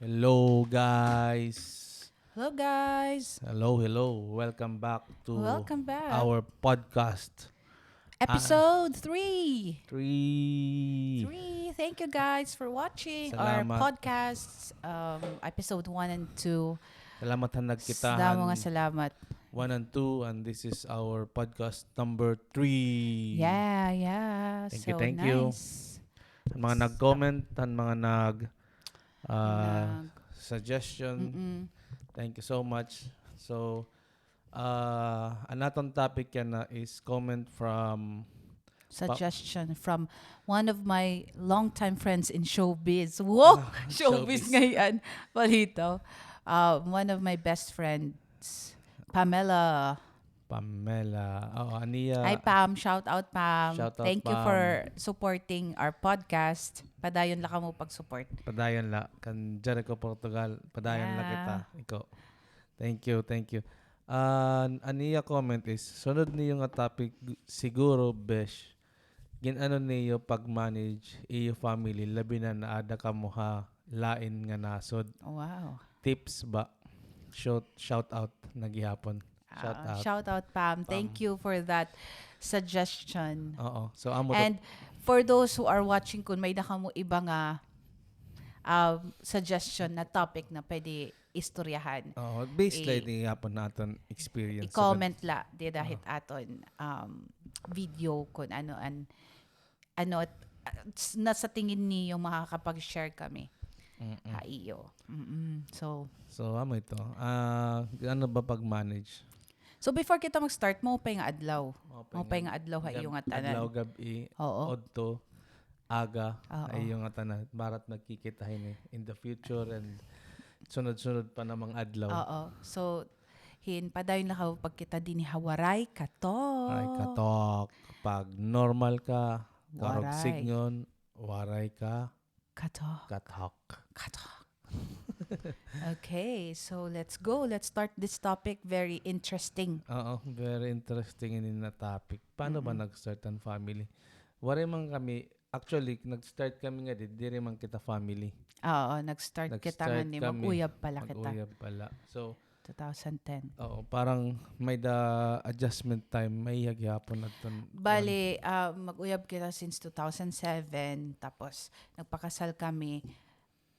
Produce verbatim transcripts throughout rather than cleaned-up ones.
Hello, guys. Hello, guys. Hello, hello. Welcome back to Welcome back. our podcast. Episode three. Three. Three. Thank you guys for watching our Salamat. podcasts, um, episode one and two. Salamat han nagkita Damo nga han salamat. one and two, and this is our podcast number three. Yeah, yeah. Thank you, So thank you. nice. An mga nag-comment, an mga nag, ah, Nag- suggestion, Mm-mm. thank you so much. So, ah, an aton topic yana is comment from Suggestion from one of my longtime friends in showbiz. Wow! Ah, Showbiz showbiz. ngayon. Balito. Uh, one of my best friends, Pamela. Pamela. Oo, an iya. Hi, Pam. Shout out, Pam. Shout out, Thank you Pam. for supporting our podcast. Padayon la kamo pag-support. Padayon la. Kan Jericho, Portugal. Padayon la Yeah. kita. Ikaw. Thank you, thank you. An, an iya comment is, sunod niyo nga topic, siguro, besh, gin-ano niyo pag-manage iyo family, labi na naada kamo ha lain nga nasod. Wow. Tips ba? Shout, shout out na gihapon. Ah, Shout out. shout out, Pam. Thank Pam. you for that suggestion. Oo. So, amo to. And for those who are watching, kun may-ada kamo iba nga, um, suggestion na topic na pwede istoryahan. Oo, based I-, la ini gihapon ha aton experience. i-comment la dida hit Oo. aton, um, video kun ano an, ano, at, ah, s-, na sa tingin niyo makakapag-share kami Mm-mm. ha iyo. Mm-mm. So, So, amo ito. Ah, ano ba pag-manage? So, before kita mag-start, maupay nga adlaw. Maupay Maupay nga nga adlaw ha gab-, iyo nga tanan. adlaw, gab-i, Oo. udto, aga, ha Oo. iyo nga tanan. Barat nagkikita hini in the future and sunod-sunod pa namang adlaw. Oo. So, hin, padayon la kamo pagkita dinhi ha Waray Katok. Waray Katok. Pag normal ka, karog Waray. sidngon, waray ka, Katok. katok. Katok. Okay, so let's go. Let's start this topic. Very interesting. Oo, very interesting ini na topic. Paano ba Mm-mm. nag-start an family? Waray man kami, actually, nag-start kami nga di, diri man kita family. Oo, nag-start kita nga Nag-start ni kami. mag-uyab pala kita. Mag-uyab pala. So, Two thousand ten. Oo, parang may-ada adjustment time, maiha gihapon adton Bali, ah, mag-uyab kita since two thousand seven, tapos nagpakasal kami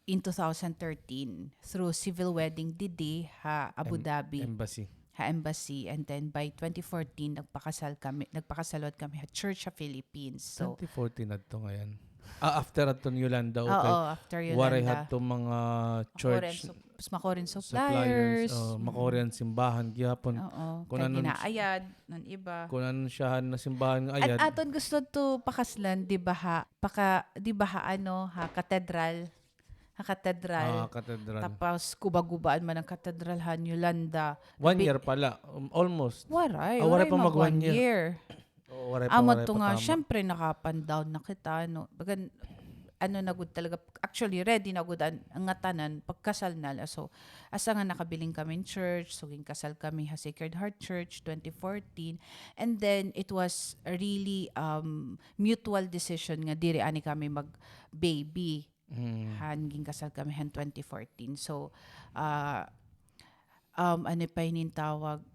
in two thousand thirteen through civil wedding didi ha Abu Em-, Dhabi. Embassy. Ha embassy, and then by twenty fourteen, nagpakasal kami, nagpakasalwat kami ha church ha Philippines. So, Twenty fourteen adto ngayon. Ah, after adton Yolanda, okay. Oo, after Waray Yolanda. hadto mga Makuren church sup-, makuren suppliers, suppliers. Oh, Mm. makuren simbahan gihapon. Oo, Kun kay ano ginaayad, nan iba. Kun ano siya na simbahan nga At ayad. aton gusto to pakaslan, di ba ha? Paka, di ba ha, ano, ha, katedral? Ha katedral. Ah, katedral. Tapos, guba-gubaan man an katedral han Yolanda. One Bi- year pala. Um, almost. Waray, Ah, waray waray pa mag mag one one year. year. Oo, waray pa, Amo waray to pa nga, tama. syempre, nakapandown na kita, no? Bagan, ano na gud talaga, actually, ready na gud an, nga tanan, pagkasal na la. So, asa nga nakabilin kami in church, so, ginkasal kami ha Sacred Heart Church, twenty fourteen. And then, it was a really, um, mutual decision nga diri ani kami mag-baby. Mm. Han, ginkasal kami han twenty fourteen. So, ah, um, ano pa ini nga tawag?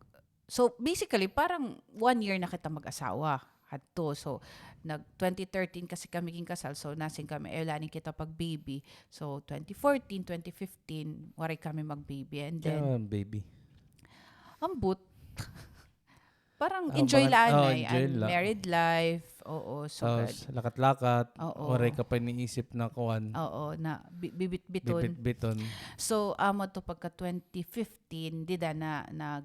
So, basically, parang one year na kita mag-asawa. Hadto. So, nag-, twenty thirteen kasi kami ginkasal. So, nasiring kami, "Ayaw la ini kita pag-baby." So, twenty fourteen, twenty fifteen, waray kami mag-baby. And then, Kaya baby. ambot. Parang Ah, enjoy mga, la oh, anay, enjoy an la. married life. Oo, so Tapos, good. lakat-lakat, Oo. waray ka pa iniisip na kuwan. Oo, na bi-, bibit-biton. Bibit-biton. So, amo to pagka twenty fifteen, dida na, na,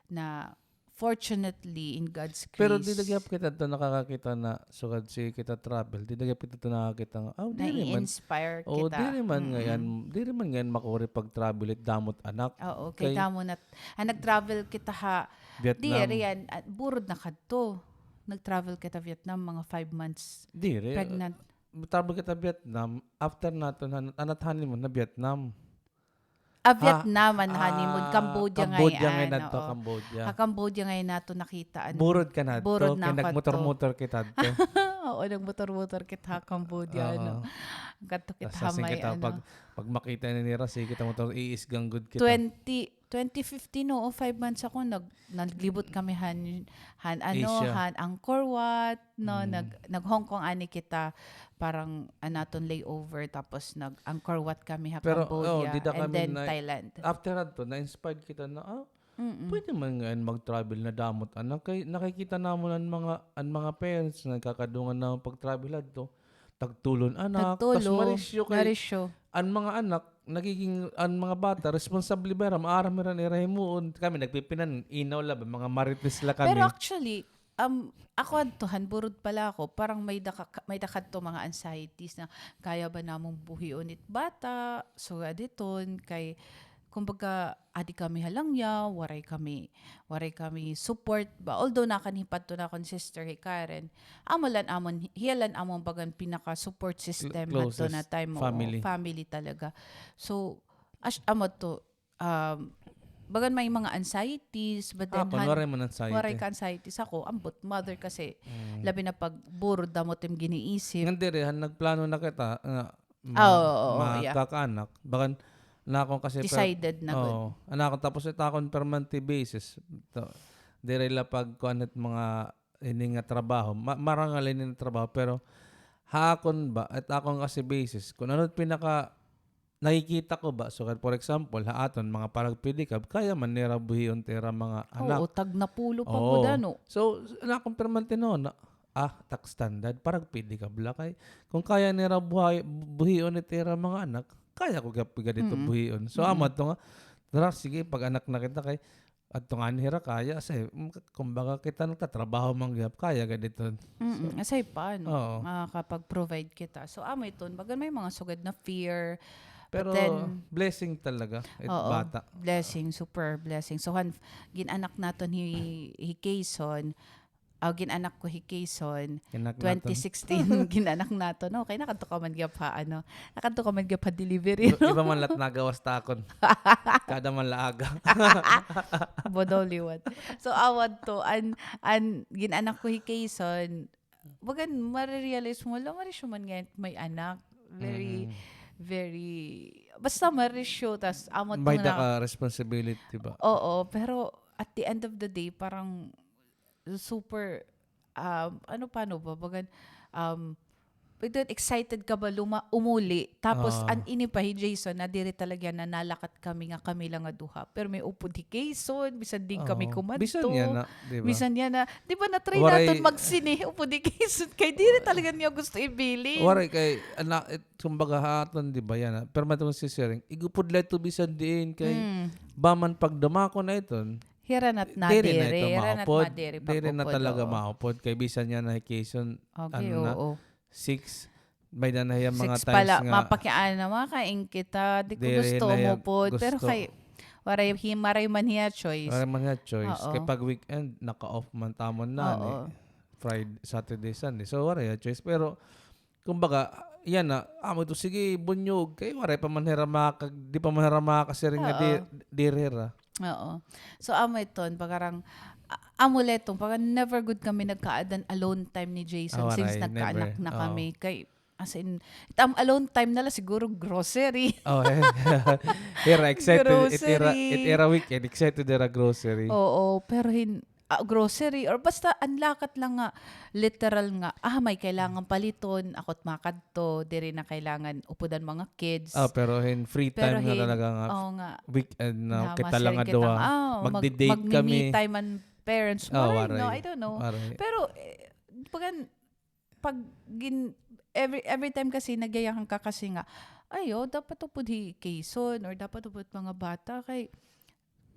na fortunately, in God's grace. Pero dida gihap kita to nakakakita na, sugad sige kita travel, dida gihap kita to nakakita nga, aw, diri man. Na-inspire Oo, kita. diri man Mm-mm. ngayon, diri man ngayon makuri pag-travel it damo it anak. Oo, kay Kay damo na, ah, nag-travel kita ha, Vietnam. Diri yan, ah, burod na kadto. Nag-travel kita Vietnam, mga five months Diri. pregnant. Travel kita Vietnam, after naton, han-, anat honeymoon na Vietnam. Ah, Vietnam an honeymoon, Ah, Cambodia Cambodia ngay-an, ngay-an to, oo. Cambodia. Ha Cambodia ngay-an nato nakita, ano, Burod ka na burod to, na kay ako to. nagmotor-motor kita to. Oo, nagmotor-motor kita ha Cambodia, Oo. ano. Kadto kita ha may, ano, pag, pag makita na nira, sige kita mo to, iisgang gud kita. Twenty, twenty fifteen, oo, five months ako, nag-, naglibot kami han, han, ano, han Angkor Wat, no, nag, nag Hong Kong ani kita, parang, an aton layover, tapos nag Angkor Wat kami ha Cambodia, and then Thailand. Pero, oh, dida kami na, after adto, na-inspired kita na, ah, pwede man ngay-an mag-travel na damo it anak. Kay nakikita namon an mga, an mga parents nga nagkakadungan na pag-travel adto. Tagtulo an anak, tas marisyo kay an mga anak, nagiging, an mga bata, responsable ba hira, maaram hira han ira himuon. Kami, nagpipinan-inaw la ba, mga marites la kami. Pero actually, um, ako adto, han burod pa la ako, parang may-ada ka, may-ada kadto mga anxieties na kaya ba namon buhion it bata, sugad hiton, kay kumbaga, adi kami ha langyaw, waray kami, waray kami support ba. Although nakanhi pa adto an akon sister hi Karen, amo la an amon, hiya la an amon bagan pinaka-support system hadto na time, oo, family talaga. So, as-, amo to, um, bagan may mga anxieties, but then, waray man anxiety. Waray ka anxieties. Ako, ambot mother kasi, labi na pag burod, damo it im giniisip. Ngan diri, han nagplano na kita, nga, ma-, makakaanak. Bagan, an akon kasi, decided na gud. Oo. An akon, tapos it akon permanente basis. Diri la pagkuan it mga ini nga trabaho. Ma-, marangal ini nga trabaho, pero ha akon ba, it akon kasi basis, kun ano it pinaka nakikita ko ba, sugad, for example, ha aton mga paragpedicab, kaya man nira buhion it ira mga anak. Oo, tagnapulo pa gud, ano. So, an akon permanente na, ah, tak standard, paragpedicab la kay. Kun kaya nira buhay, buhion it ira mga anak, kaya ko gihap gad ito buhion. So, amo adto nga, tara, sige, pag-anak na kita kay, adto ngani hira kaya, asay, kumbaga kita nagtatrabaho man gihap, kaya gad iton. Mm, asay pa, no? Oo. Makakapag-provide kita. So, amo iton, bagan may mga sugad na fear, but then, pero blessing talaga, it bata. Blessing, super blessing. So, han, gin-anak naton hi, hi Kayson, aw, gin-anak ko hi Kayson, twenty sixteen, gin-anak naton. Okay, nakadto ka man gihap ha, ano, nakadto ka man gihap ha delivery, no? Iba man la it nagawas ta akon. Kada man la aga. Bodaw liwat. So, amo adto, an, an, gin-anak ko hi Kayson, bagan, marirealize mo, la, marisyo man ngay-an may anak. Very, very, basta marisyo, tas amo adto na. May-ada ka responsibility ba? Oo, pero at the end of the day, parang, super, um, ano, paano ba? Bagan, um, excited ka ba luma-, umuli? Tapos, an ini pa hi Jason, nadiri talaga yana, nalakat kami nga kami la nga duha. Pero may upod hi Kayson, bisan diin kami kumadto. Bisan yana, di ba? Bisan yana. Di ba, na-try naton magsine, upod hi Kayson, kay diri talaga niya gusto ibilin. Waray kay, ana, it, kumbaga ha aton, di ba, yana. Pero matungod si Siring, igupod la ito bisan diin kay, ba man pagdumako na iton, Hira na it nadiri, hira na it madiri pag-upod. Diri na talaga maupod. Kay bisan yana hi Kayson, ano na, six, may-ada na hiya mga times nga mapakiana, makain kita, di ko gusto umupod. Pero kay, waray, hi-, waray man hiya choice. Waray man hiya choice. Kay pag weekend, naka-off man it amon nanay. Friday, Saturday, Sunday. So, waray hiya choice. Pero, kumbaga, yana, amo ito, sige, bunyog, kay waray pa man hira makaka-, di pa man hira makakasiring nga di-, diri hira. Oo. So, amo iton, pagarang, a-, amo la iton, pagarang never gud kami nagkaada hin alone time ni Jason since nagkaanak na kami. Kay, as in, it am alone time na la siguro grocery. Hira, excited. It ira, it ira weekend, excited ira grocery. Oo, pero hin-, ah, grocery or basta an lakat la nga literal nga, ah, may kailangan paliton, ako it makadto, diri na kailangan upod an mga kids. Ah, pero hin free time na talaga nga, weekend na kita la nga duha. Magdi-date kami. Mag-me time an parents. Waray, no? I don't know. Pero, eh, pag an-, pag gin-, every, every time kasi nagyayakan ka kasi nga, ay, oh, dapat upod hi Kayson or dapat upod mga bata kay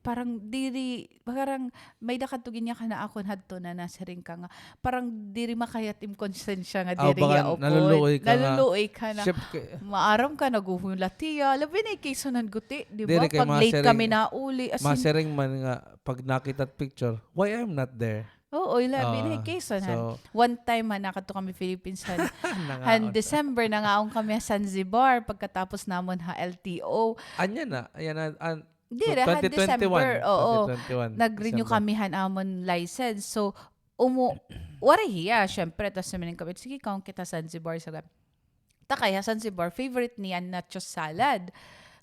parang diri, parang may-ada kadto ginyakan na akon hadto na nasiring ka nga, parang diri makaya it im konsensya nga diri hiya upod. Naluluoy ka na. Maaram ka, naghuhulat hiya. Labi na hi Kayson han guti, di ba? Pag late kami nauli, as in, masiring man nga, pag nakita it picture, why I'm not there? Oo, labi na hi Kayson han. One time, han, nakadto kami Philippines han, han December, nangaon kami ha Zanzibar, pagkatapos namon ha L T O. Anya na, ayan na, an-, diri, han December, oo. Nag-renew kami han amon license. So, umu-, waray hiya, syempre, tas namiling kami, sige, kaon kita Zanzibar, sa Takay ha Zanzibar, favorite niya an nachos salad.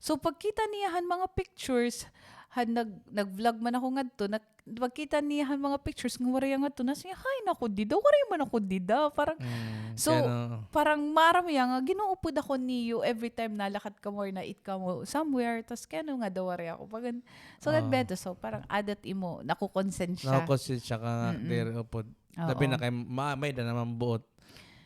So, pagkita niya han mga pictures, han nag-, nag-vlog man ako ngadto, nag-, pagkita niya han mga pictures, nga waray ngadto, nasiring hiya, "Hay, naku, dida, waray man ako dida." Parang, so, parang maaram hiya nga, "Ginoo, upod ako niyo every time nalakat kamo or na-eat kamo somewhere, tas kay ano nga daw waray ako." Pag, so, gad beto, so, parang adat imo, nakukonsensya. Nakukonsensya ka nga, diri upod. Labi na kay ma-, may-ada naman buot.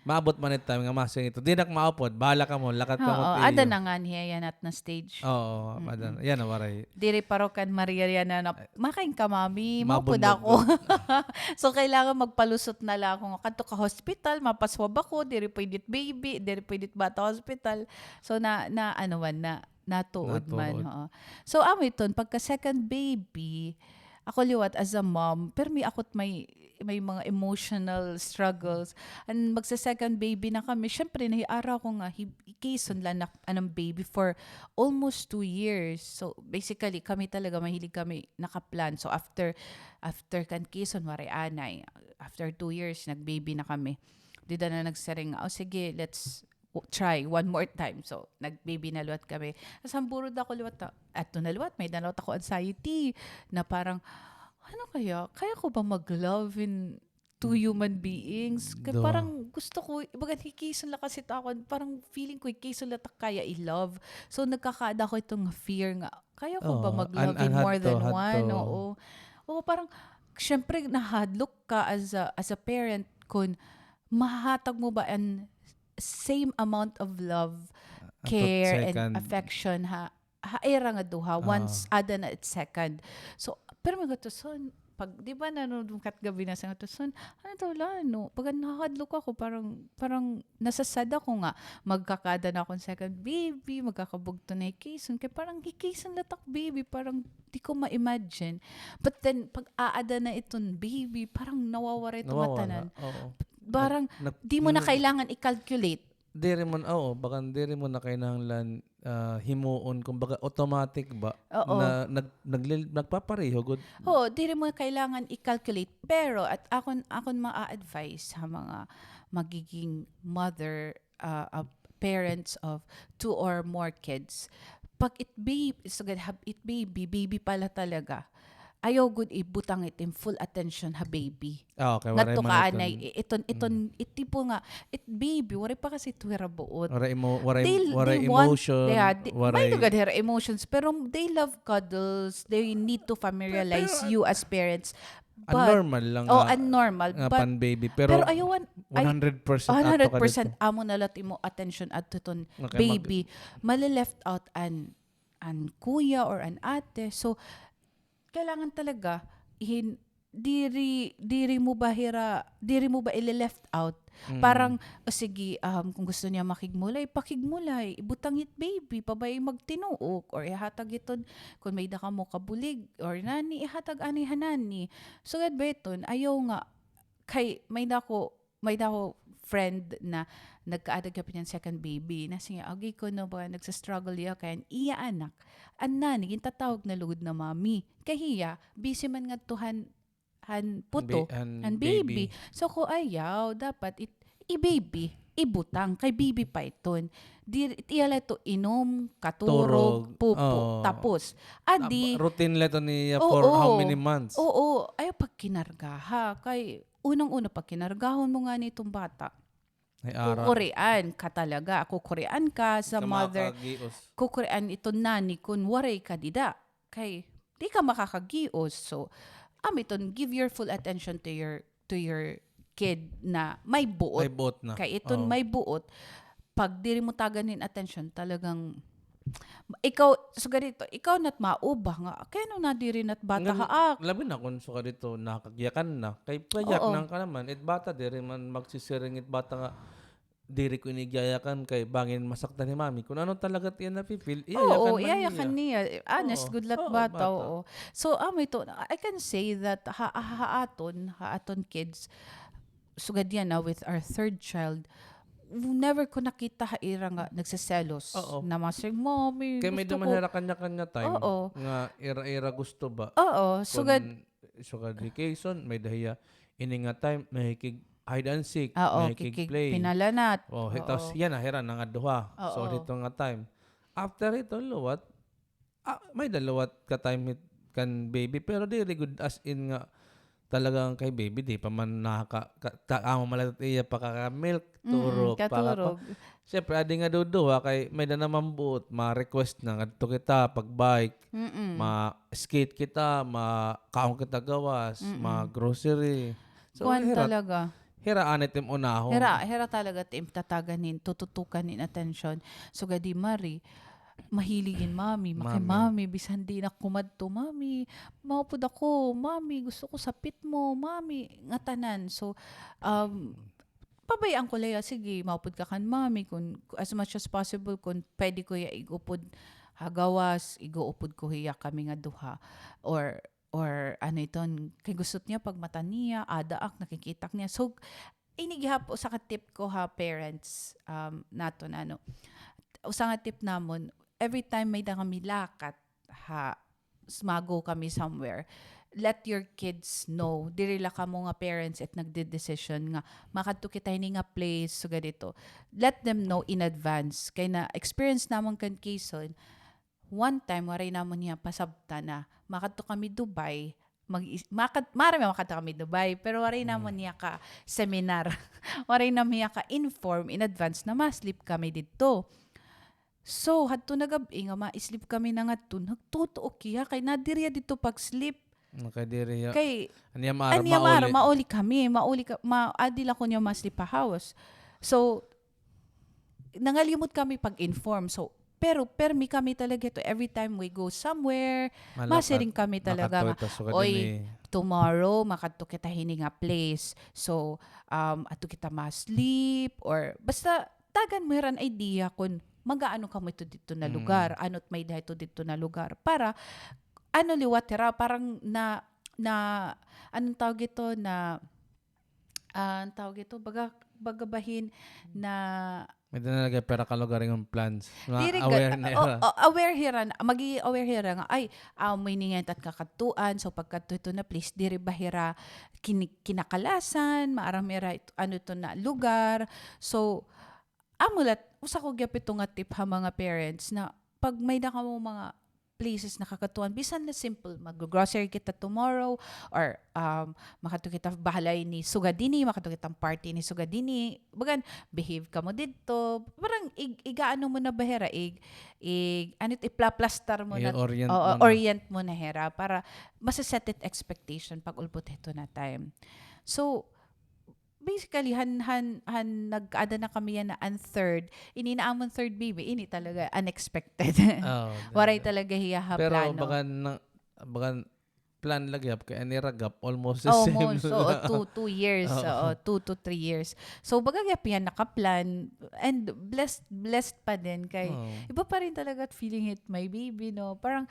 Maabot man it time nga masiring ito, "Di na ak maupod, bahala kamo, lakat kamo." Oo, ada na nga niya yana nga stage. Oo, ada na. Yana, waray. Diri pa raw kan Maria yana nga, "Makain ka, mami, maupod ako." So, kailangan magpalusot na la ako nga kadto ka hospital, mapaswab ako, diri pwede it baby, diri pwede it bata hospital. So, na, na, ano man, na, natuod man, oo. So, amo iton, pagka second baby, ako liwat as a mom, permi ako it may, may mga emotional struggles. An magse-second baby na kami, syempre, nahiara ko nga, hi-, hi-Kayson la na, anang baby for almost two years. So, basically, kami talaga, mahilig kami naka-plan. So, after, after kan Kayson, waray anay. After two years, nag-baby na kami. Dida na nagsiring nga, "O, sige, let's w-, try one more time." So, nag-baby na liwat kami. Tas hamburod ako liwat, ta-, adto na liwat, may-ada na liwat ako anxiety na parang, "Ano kaya? Kaya ko ba mag-love in two human beings?" Kay parang gusto ko, baga hi-Kayson la kasi it akon, parang feeling ko hi-Kayson la it ak kaya i-love. So, nagkakaada ako iton fear nga, "Kaya ko ba mag-love in more than one?" Oo. Oo, parang, syempre, nahadlok ka as a, as a parent kun mahahatag mo ba an same amount of love, care, and affection ha, ha ira nga duha once ada na it second. So, pero may gatuson, pag, di ba, nanunungkat gabi na sa gatuson, ano daw la, no? Pag nahadlok ako, parang, parang nasasad ako nga, magkakada na akon second baby, magkakabugto na hi-Kayson, kay parang hi-Kayson la it ak baby, parang di ko ma-imagine. But then, pag aada na iton baby, parang nawawara iton ngatanan. Parang, di mo na kailangan i-calculate. Diri mo na, oo, bagan diri mo na kinahanglan, ah, himuon, kumbaga, automatic ba na nag-, naglil-, nagpapareho gud. Oo, diri mo kailangan i-calculate. Pero, at akon, akon maa-advise ha mga magiging mother, ah, ah, parents of two or more kids, pag it baby, sugad ha, it baby, baby pa la talaga, ayaw gud ibutang it im full attention ha baby. Ngadto ka anay, i-, iton, iton, it tipo nga, it baby, waray pa kasi it hira buot. Waray emo-, waray, waray emotion, waray, may lugad hira emotions, pero they love cuddles, they need to familiarize you as parents. An normal lang nga, an normal nga pan-baby, pero ayaw an, one hundred percent ato ka didto. Amo na la it imo attention adto hiton baby. Mali-left out an, an kuya or an ate. So, kailangan talaga hin-, diri, diri mo ba hira, diri mo ba ile-left out? Parang, o sige, um, kung gusto niya makigmulay, pakigmulay, ibutang it baby, pabay-i magtinuok, or ihatag iton, kung may-ada kamo kabulig, or nani, ihatag anay ha nani. Sugad ba iton, ayaw nga, kay may-ada ko, may-ada ko friend na nagkaada gihapon niyan second baby. Nasiring hiya, agi ko, no, ba, nagsa-struggle hiya kay an iya anak, an nani, gintatawag na lugod na mommy. Kay hiya, busy man ngadto han, han puto, han baby. So, ko ayaw, dapat it, i-baby, ibutang, kay baby pa iton. Di, iya la ito inom, katurog, pupo, tapos. Adi, routine la ito niya for how many months? Oo, ayaw pagkinargaha, kay unang-una, pagkinargahon mo ngani iton bata, kukurian ka talaga. Kukurian ka sa mother. Kukurian iton nani kun waray ka dida. Kay, di ka makakagios. So, amo iton, give your full attention to your, to your kid na may buot. May buot na. Kay iton may buot, pag diri mo tagan hin attention, talagang ikaw, sugad hito, ikaw na it mauba nga, kay ano nadiri na it bata ha ak. Labi na kun sugad hito, nakagyakan na. Kay payaknan ka naman, it bata, diri man magsisiring it bata nga, diri ko ini gyayakan kay bangin masaktan hi mami. Kun ano talaga it iya nafi-feel, iyayakan man niya. Oo, iyayakan niya. Honest gud la it bata, oo. So, amo ito, I can say that ha, ha, ha aton, ha aton kids, sugad yana with our third child, never ko nakita ha ira nga nagseselos. Oo. Na masiring, "Mommy, gusto ko." Kay may-ada man hira kanya-kanya time nga ira-ira gusto ba? Oo, sugad. Kun sugad hi Kayson, may-ada hiya ini nga time, mahikig hide and seek, may kikig-play. Pinalanat. Oh, tapos yana, hira na nga duha. So, dito nga time. After ito, liwat, ah, may-ada liwat ka time hit kan baby, pero diri gud as in nga talagang kay baby, di pa man nakaka-, ka-, ka-, amo man la iya pakaka-milk, turog, paka-, siyempre, adi nga duduha, kay may-ada naman buot, ma-request na, ngadto kita, pag-bike, ma-skate kita, makaon kita gawas, ma-grocery. So, kuan hira, talaga. Hira anay it im unahon. Hira, hira talaga it im tatagan hin, tututukan hin atensyon. Sugad hi Marie, mahilig hin Mami, maki-Mami, bisan di na kumadto, "Mami, maupod ako, Mami, gusto ko sapit mo, Mami," ngatanan. So, um, pabay-an ko la hiya, sige, maupod ka kan Mami, kun, as much as possible, kun pwede ko hiya ig-upod ha gawas, ig-uupod ko hiya kami nga duha. Or, or ano iton, kay gusto niya pagmata niya, ada ak, nakikita ak niya. So, ini gihap, usa ka tip ko ha parents, um, naton, ano. Usa nga tip namon, every time may-ada kami lakat ha, s-, ma-go kami somewhere, let your kids know. Diri la kamo nga parents it nagde-decision nga makadto kita hini nga place, sugad dito. Let them know in advance. Kay na-experience namon kan Quezon, one time, waray namon hiya pasabtan na makadto kami Dubai, mag-, makad-, maaram hiya makadto kami Dubai, pero waray namon hiya ka-seminar. Waray namon hiya ka-inform in advance na ma-sleep kami didto. So, hadto na gab-i nga ma-sleep kami na ngadto, nagtutuok hiya kay nadiri hiya didto pag-sleep. Kay diri hiya. Kay an iya maaram, mauli kami, mauli ka-, ma-, adi la kuno hiya ma-sleep ha house. So, nangalimot kami pag-inform. So, pero permi kami talaga hito. Every time we go somewhere, masiring kami talaga nga, "Oy, tomorrow, makadto kita hini nga place. So, um, adto kita ma-sleep," or basta tagan mo hira hin idea kun mag-aano kamo hito didto na lugar, ano it may-ada hito didto na lugar. Para, ano liwat hira, parang na, na, anong tawag ito, na, ah, ang tawag ito, baga, baga bahin na may-ada na lagi pira ka lugar nga plans. Diri, aware na hira. O, o, aware hira, magi-aware hira nga, ay, ah, may-ada ini nga kakadtuan, so pagkadto hito na place, diri ba hira kini-, kinakalasan, maaram hira, ano ito na lugar. So, amo la, usa ko gihap ito nga tip ha mga parents na pag may-ada kamo mga places na kakadtuan, bisan na simple, mag-grocery kita tomorrow, or, um, makadto kita balay ni sugad dinhi, makadto kita party ni sugad dinhi, bagan, behave kamo didto, parang ig-, igaano mo na ba hira, ig-, ig-, ano ito, ipla-plaster mo na, i-orient mo na. Oo, orient mo na hira para masa-set it expectation pag-ulbot hito na time. So, basically, han, han, han nag-ada na kami yana an third. Ini na amon third baby, ini talaga unexpected. Waray talaga hiya ha plano. Pero bagan, bagan plan lagi gihap kay an ira gap almost the same. Almost, oo, two, two years, oo, two to three years. So, baga gihap hiya naka-plan and blessed, blessed pa din kay iba pa rin talaga it feeling hit my baby, no? Parang,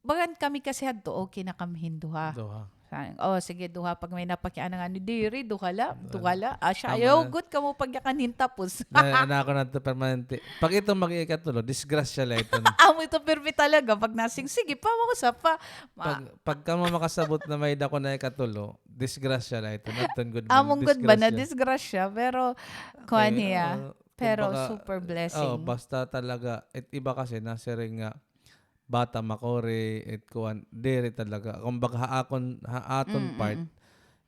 bagan kami kasi hadto, okay na kami hin duha. Duha. Sa-, oh, sige, duha. Pag may napakiana nga, ano, diri, duha la, duha la. Ah, siya, ayaw gud kamo pagyakan hin tapos. Na, na ako na ito permanente. Pag ito mag-ikatulo, disgrasya la ito. Amo ito, permi talaga. Pag nasing, sige pa, mausa pa. Pag, pag kamo makasabot na may dako na ikatulo, disgrasya la ito. Not gud man, amon gud ba na disgrasya? Pero, kuan hiya. Pero, super blessing. Oh, basta talaga, it iba kasi, nasiring nga, bata makuri, it kuan, diri talaga. Kumbaga, ha akon, ha aton part,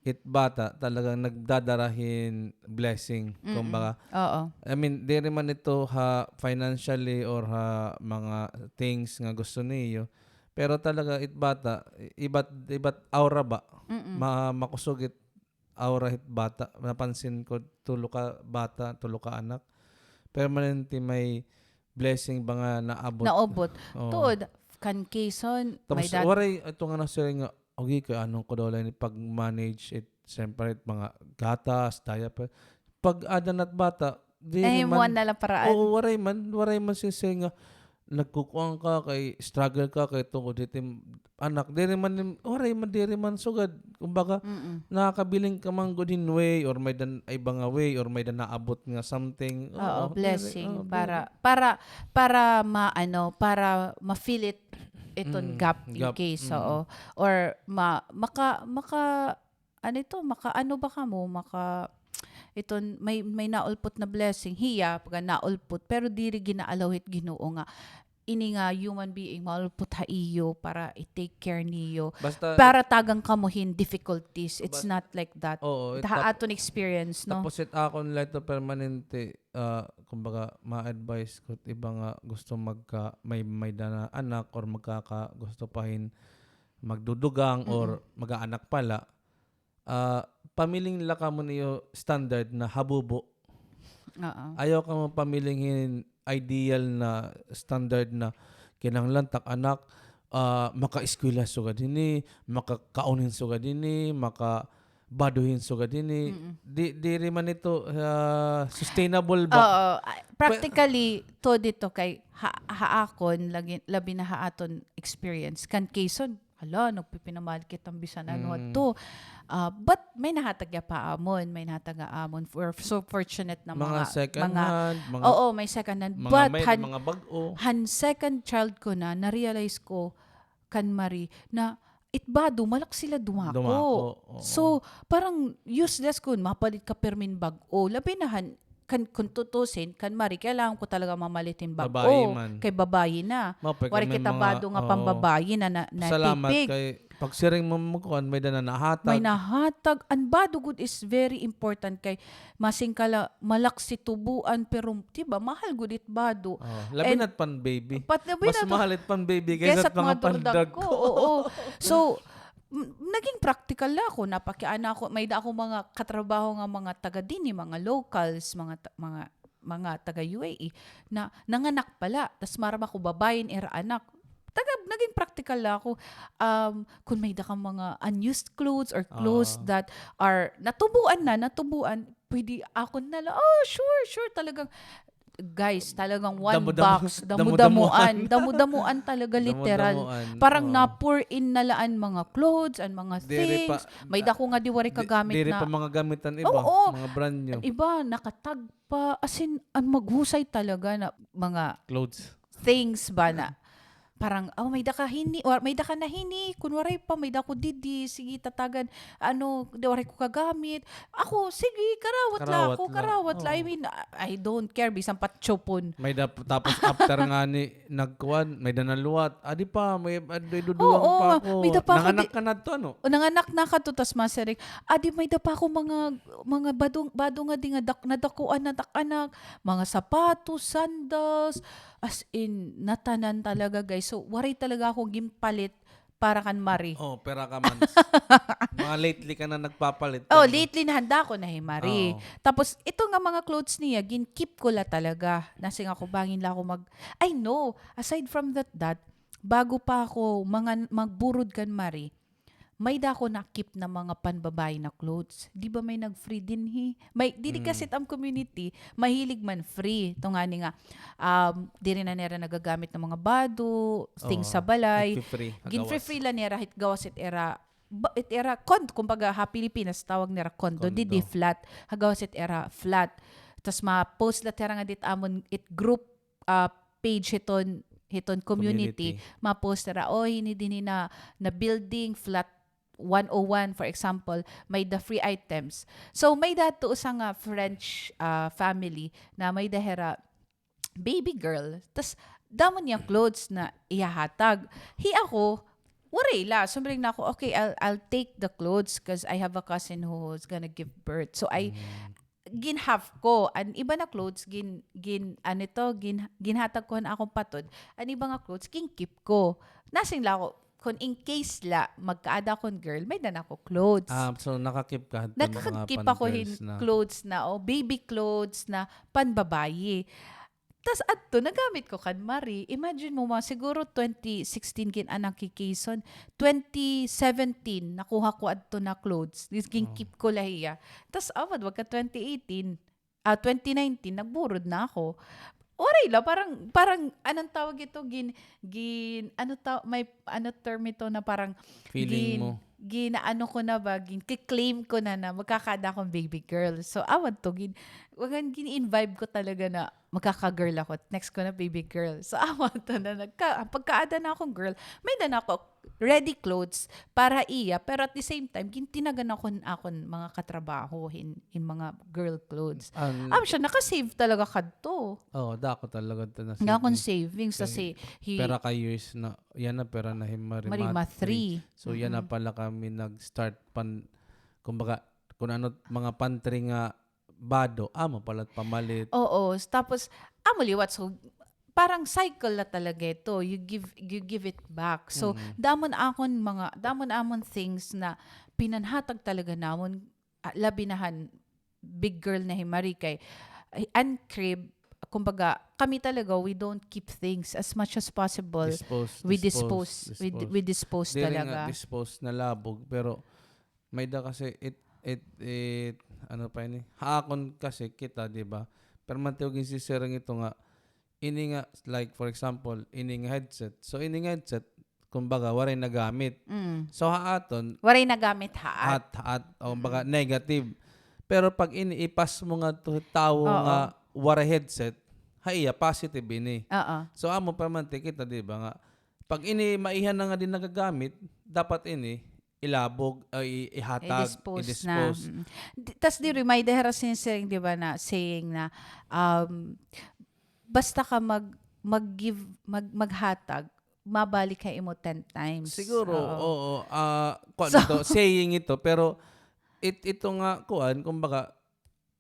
it bata talagang nagdadara hin blessing. Kumbaga, oo. I mean, diri man ito ha financially or ha mga things nga gusto niyo, pero talaga it bata, ibat, ibat aura ba? Ma-, makusog it aura hit bata. Napansin ko, tulo ka bata, tulo ka anak. Permanente may blessing ba nga naabot? Naabot. Oo. Tuod, kan Quezon, tapos may dat- waray, ito nga nasiring nga, okay, kay ano ko daw la ini pag-manage it, siyempre, it mga gatas, diaper. Pag-ada na it bata, diri man. Nahimuan na la paraan. Oo, waray man, waray man siring nga, nagkukuan ka, kay struggle ka, kay tungod hit im anak. Diri man, waray man, diri man sugad. Kumbaga, nakakabilin ka man gud hin way, or may-ada iba nga way, or may-ada naabot nga something. Oo, blessing. Para, para, para ma-, ano, para ma-fill it, iton gap in case, oo. Or ma-, maka-, maka-, ano ito, maka-, ano ba kamo, maka-, iton may, may naulpot na blessing, hiya, pagka naulpot, pero diri gina-allow hit Ginoo nga ini nga human being maulpot ha iyo para i-take care niyo. Basta para tagan kamo hin difficulties. It's not like that. Oo, ha aton experience, no? Tapos it akon la ito permanente, ah, kumbaga, ma-advise ko it iba nga gusto magka, may, may dana anak or magkaka, gusto pa hin magdudugang or mag-aanak pa la. Ah, pamiling la kamo niyo standard na habubo. Oo. Ayaw kamo pamiling hin ideal na standard na kinahanglan tak anak, ah, makaeskwela sugad hini, makakaon hin sugad hini, makabado hin sugad hini. Mm-mm. Di, diri man ito, ah, sustainable ba? Oo. Ah, practically, to dito kay ha, ha akon, lagi, labi na ha aton experience. Kan Quezon, hala, nagpipinamahal kita bisan ano adto. Ah, but may nahatag ya pa amon, may nahatag ya amon. We're so fortunate na mga, mga second hand, mga, oo, may second hand. But han, mga bag-o. Han second child ko na, na-realize ko, kan Marie, na it bado, malak sila dumako. Dumako, oo. So, parang useless kun mapalit ka pirmi hin bag-o. Labi na han, kan, kun tutusin, kan Marie, kailangan ko talaga mamalit hin bag-o. Babayi man. Kay babayi na. Waray kita bado nga pambabayi na, na, natipig. Salamat kay pagsiring mo, mo kuan, may dana nahatag. May nahatag. An bado gud is very important kay masing kala malak si tubuan, pero, di ba, mahal gud it bado. Oh, labi na it pan-baby. Mas mahal it pan-baby kaysa mga pandagko. Oo. So, naging practical la ako. Napakiana ako, may da ako mga katrabaho nga mga taga dinhi, mga locals, mga, mga mga taga U A E na nanganak pala, tas marama ko babayin ira anak. Taga, naging practical la ako. Um, kun may da ka mga unused clothes or clothes that are natubuan na, natubuan, pwede akon na la. Oh, sure, sure, talagang, guys, talagang one box, damo-damuan, damo-damuan talaga, literal. Parang na-pour in na la an mga clothes, an mga things. May da ko nga di waray kagamit na. Diri pa mga gamit an iba, mga brand new. An iba, nakatag pa, as in, an maghusay talaga na mga clothes, things ba na. Parang, oh, may da ka hini, or may da ka na hini, kun waray pa, may da ko didi, sige, tatagan, ano, di, waray ko kagamit. Ako, sige, karawat la ako, karawat la. I mean, I don't care, bisan pa tsupon. May da, tapos after ngani, nagkuan, may da naluwat. Adi pa, may, adi, duduwang pa ako. Nanganak ka na to, ano? O, nanganak na ka to, tas masiring, adi, may da pa ako mga, mga badong, badong nga di nga dak-, nadakuan na tak anak, mga sapatos, sandals, as in, natanan talaga, guys. So, waray talaga ako ginpalit para kan Marie. Oh, pira ka months. Mga lately ka na nagpapalit. Oh, lately na han dako na hi Marie. Tapos, ito nga mga clothes niya, gin-keep ko la talaga. Nasiring ako, bangin la ako mag-, I know, aside from that, that, bago pa ako mga, magburod kan Marie, may da ako na-keep na mga panbabayi na clothes. Di ba may nag-free dinhi? May, didi kasi it am community, mahilig man free. Ito ngani nga, um, diri na nira nagagamit nga mga bado, things sa balay. Gin-free-free la nira, hit gawas it ira, ba-, it ira, con-, kumbaga, ha Pilipinas, tawag nira condo, didi flat. Ha gawas it ira flat. Tas ma-post la it ira ngadi it amon, it group, ah, page hiton, hiton community, ma-post nira, oh, hini dinhi na, na building, flat one oh one, for example, may da free items. So, may da adto usa nga French, ah, family na may da hira baby girl. Tas, damo niya clothes na ihahatag. Hi ako, waray la. Siring na ako, okay, I'll, I'll take the clothes 'cause I have a cousin who's gonna give birth. So, I, gin-half ko. An iba na clothes, gin-, gin-, ano ito, gin-, ginhatag ko han akon patod. An iba nga clothes, gin-keep ko. Nasiring la ako, kun in case la, magkaada akon girl, may da na ako clothes. Ah, so naka-keep ka hadton mga pan-girls na. Naka-keep ako hin clothes na, o, baby clothes na panbabayi. Tas adto, nagamit ko kan Marie. Imagine mo, mga siguro twenty sixteen gin-anak hi Kayson. Twenty seventeen, nakuha ko adto na clothes. Gin-keep ko la hiya. Tas awad, wagka twenty eighteen, ah, twenty nineteen, nagburod na ako. Waray la, parang, parang, anong tawag ito? Gin-, gin-, ano ta-, may, ano term ito na parang feeling mo. ginaano ko na ba, gin-claim ko na na magkakaada akon baby girl. So, awan to, gin-, wagan, gin-imbibe ko talaga na magkaka-girl ako. Next ko na baby girl. So, awan to na nagka-, pagkaada na akon girl, may-ada na ako ready clothes para iya, pero at the same time, gintinagan ako hin akon mga katrabaho hin, hin mga girl clothes. Am siya, naka-save talaga kadto. Oo, dako talaga ito na savings. Nga akon savings, kasi hi- pera ka years na, yana pera na hi Marima three. So, yana pala kami nag-start pan, kumbaga, kun ano, mga pantry nga bado, amo pala pamalit. Oo, tapos, amo liwat, so, parang cycle na talaga ito. You give, you give it back. So, damo na akon mga, damo na amon things na pinanhatag talaga namon, ah, labi na han big girl na hi Marie kay, ay, an crib, kumbaga, kami talaga, we don't keep things as much as possible. We dispose, we dispose, we dispose talaga. Diri nga dispose na labog, pero may-ada kasi it, it, it, ano pa ini? Ha akon kasi kita, di ba? Permanente ko ginsisiring ito nga, ini nga, like, for example, ini nga headset. So, ini nga headset, kumbaga, waray nagamit. So, ha aton, waray nagamit, haat. Haat, haat, o baga, negative. Pero pag ini, i-pass mo ngadto tawo nga waray headset, ha iya, positive ini. Oo. So, amo permanente kita, di ba, nga, pag ini, maiha na nga di nagagamit, dapat ini, ilabog, ay, i-, ihatag, i-dispose na. I-dispose. Tas diri, may-ada hira siring, di ba, na saying na, um, basta ka mag-, mag-give, mag-, maghatag, mabalik ha imo ten times. Siguro, oo. Ah, kuan ito, saying ito, pero it-, ito nga, kuan, kumbaga,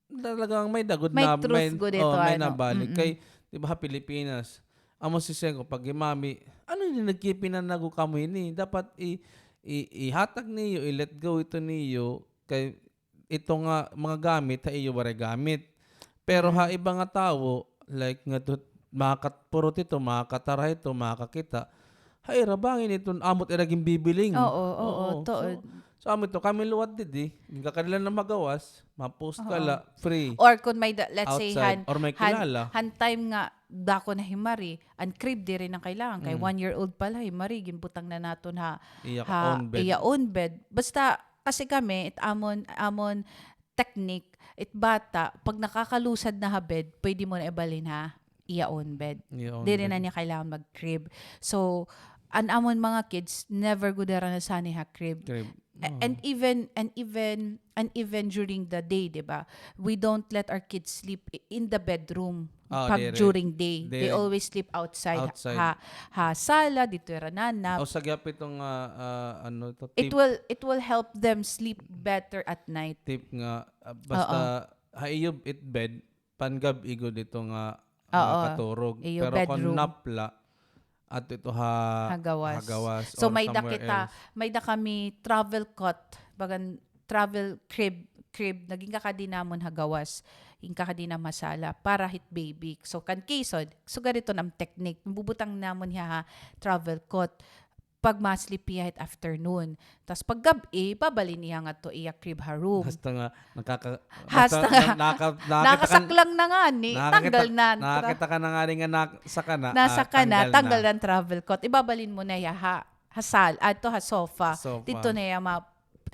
talagang may-ada gud na, may truth gud ito, may nabalik. Kay, di ba, ha Pilipinas, amo sisiring ko, pag hi Mami, ano ini, nagkipinanago kamo ini? Dapat i-, i-, ihatag niyo, i-let go ito niyo, kay ito nga mga gamit, ha iyo waray gamit. Pero ha iba nga tawo, like, ngadto, mga kat-, puro tito, mga katara ito, mga kakita, ha ira bangin iton amo it ira ginbibiling. Oo, oo, tuod. So, so, amo ito, kami liwat didi, ginkakadi la na ha gawas, ma-post ka la, free. Or kun may-ada, let's say, outside, han, or may kilala, han time nga dako na hi Marie, an crib diri na kailangan, kay one year old pa la hi Marie, ginbutang na naton ha, ha iya own bed. Basta, kasi kami, it amon, amon technique, it bata, pag nakakalusad na ha bed, pwede mo na ibalhin ha iya own bed. Iya own bed. Diri na niya kailangan mag-crib. So, an amon mga kids, never gud hira nasanay ha crib. Crib. A-, and even, and even, and even during the day, di ba? We don't let our kids sleep i-, in the bedroom. Ah, pag diri. During day, they always sleep outside. Outside. Ha, ha sala, didto hira nanap. Usa gihap ito nga, ah, ano ito, tip. It will, it will help them sleep better at night. Tip nga, ah, basta ha iyo it bed, pangab-i gud ito nga, ah, katurog. Iyo bedroom. Pero kon nap la, adto ito ha, ha gawas. Ha gawas or somewhere else. So, may-ada kita, may-ada kami travel cot, bagan travel crib, crib, nga ginkakadi namon ha gawas, ginkakadi namon ha sala, para hit baby. So, kan case, sugad iton am technique, bubutang namon hiya ha travel cot pag ma-sleep hiya hit afternoon. Tas pag gab-i, babalhin hiya ngadto iya crib ha room. Hasta nga, nakaka-, hasta nga, na-, naka-, nakakita ka, nakasaklang na ngani, nakakita, tanggal na. Nakakita ka na ngani nga na-, saka na, ah, tanggal na, tanggal na an travel cot. Ibabalhin mo na hiya ha, ha sal-, adto ha sofa. Sofa. Didto na hiya ma-,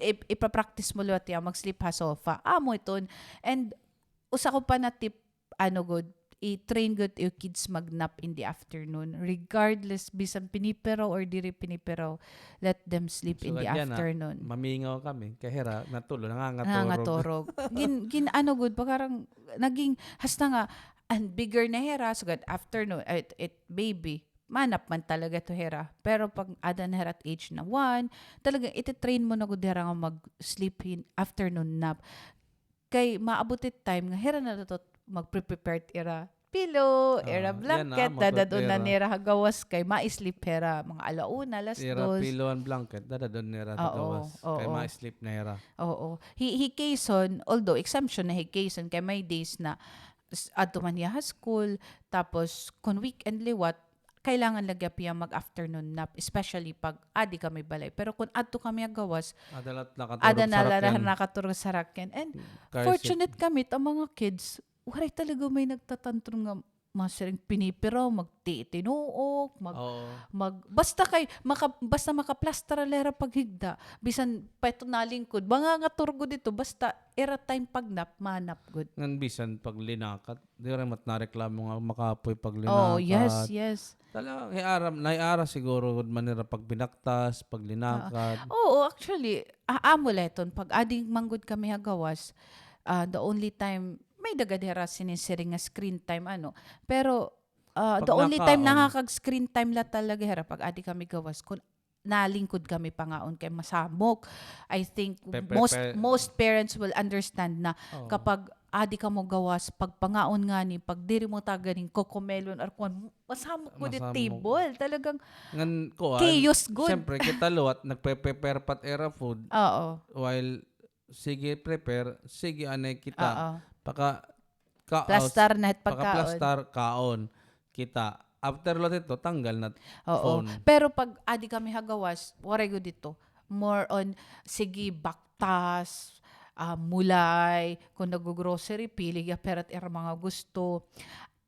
ip-, ipa-practice mo liwat hiya mag-sleep ha sofa. Amo iton. And usa ko pa na tip, ano gud, i-train gud iyo kids mag-nap in the afternoon. Regardless, bisan pinipiraw or diri pinipiraw, let them sleep in the afternoon. Mamingaw kami. Kay hira, natulog, nangangaturog. Nangangaturog. Gin-, gin-, ano gud, parang naging, hasta nga, an bigger na hira, sugad afternoon, it, it, baby, manap man talaga ito hira. Pero pag ada na hira at age na one, talagang iti-train mo na gud hira nga mag-sleep hin afternoon nap. Kay maabot it time nga hira na la ito mag-pre-prepare ira pillow, ira blanket, dadad-on na nira ha gawas kay ma-sleep hira mga ala una, alas dos. Ira pillow and blanket, dadad-on nira ha gawas kay ma-sleep na hira. Oo. Hi, hi Kayson, although exemption na hi Kayson kay may days na s-, adto man hiya ha school, tapos kon weekend liwat, kailangan la gihap hiya mag-afternoon nap, especially pag adi kami balay. Pero kon adto kami ha gawas, ada na la nakaturog sa sarakyan. And fortunate kami, it am mga kids, waray talaga may nagtatantrum nga masiring pinipira, magtitinuok, mag, Oo. mag, basta kay, maka, basta makaplastar la hira paghigda. Bisan pa ito nalingkod, mangangaturgo dito, basta ira time pagnap, manap gud. Ngan bisan paglinakat, diri man it nareklamo nga makapoy paglinakat. Oh, yes, yes. Talagang hiara, nahiara siguro gud man hira pagbinaktas, paglinakat. Oo, actually, a-, amo la iton, pag adi man gud kami ha gawas, ah, the only time, may-ada gad hira sinisiring nga screen time, ano. Pero, ah, the only time nakakag-screen time la talaga hira pag adi kami gawas, kun nalingkod kami pangaon kay masamok. I think most, most parents will understand na kapag adi kamo gawas, pagpangaon ngani, pag diri mo tagan hin cocomelon or kuan, masamok gud it table. Talagang chaos gud. Siyempre, kita liwat, nagpe-prepare pa it ira food. Oo. While sige prepare, sige anay kita. Oo. Paka, kaos, plastar na it pagkaon. Pakaplastar, kaon. Kita. After liwat ito, tanggal na it phone. Oo. Pero pag adi kami ha gawas, waray gud ito. More on, sige, baktas, ah, mulay, kun nag-grocery, pili gihap hira it ira mga gusto.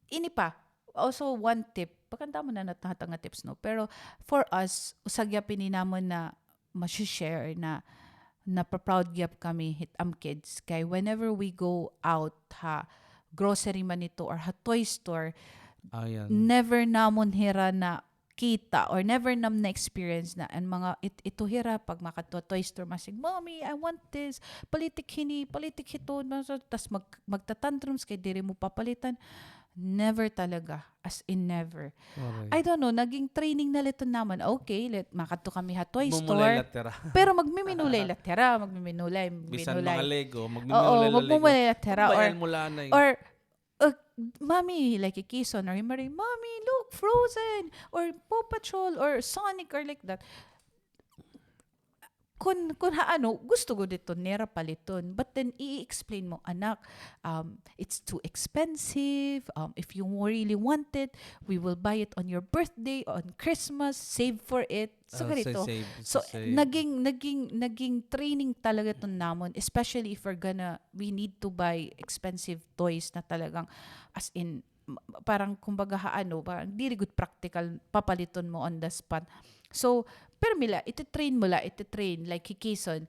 Ini pa, also one tip, pakanta mo na natahata nga tips, no? Pero for us, usa gihap ini namon na ma-share na napa-proud gihap kami hit am kids. Kay whenever we go out ha grocery man ito or ha toy store, never namon hira nakita or never nam na-experience na an mga it-, ito hira pag makadto ha toy store, masig, "Mommy, I want this. Palitik hini, palitik hiton." Tas mag-, magtatantrums kay diri mo papalitan. Never talaga. As in never. Correct. I don't know, naging training na la iton namon. Okay, let, makadto kami ha toy store. Mumulay la hira. Pero magmiminulay la hira, magmiminulay, magmiminulay. Bisan mga Lego, magmimulay la Lego. Oo, magmumulay la hira. Or, or, uh, Mommy, like, hi Kison or hi Marie, "Mommy, look, Frozen, or Paw Patrol, or Sonic," or like that. Kun, kun ha ano, gusto gud ito nira paliton. But then, i-explain mo, "Anak, um, it's too expensive. Um, if you really want it, we will buy it on your birthday, on Christmas, save for it." So, ganito. So, naging, naging, naging training talaga iton namon, especially if we're gonna, we need to buy expensive toys na talagang, as in, ma-, parang kumbaga ha ano, parang diri gud practical papaliton mo on the spot. So, pirmi la, iti-train mo la, iti-train, like hi Kison,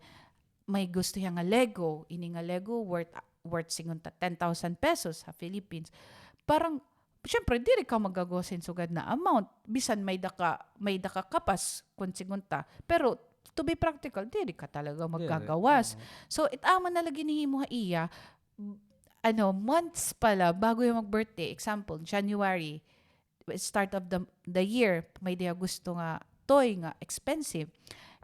may gusto hiya nga Lego, ini nga Lego worth, worth sigunta ten thousand pesos ha Philippines. Parang, syempre, diri ka magagawas hin sugad na amount. Bisan may-ada ka, may-ada ka kapas kun sigunta. Pero, to be practical, diri ka talaga magagawas. So, it amo na la ginhihimo ha iya, ano, months pa la bago hiya mag-birthday. Example, January, start of the, the year, may-ada hiya gusto nga toy nga expensive.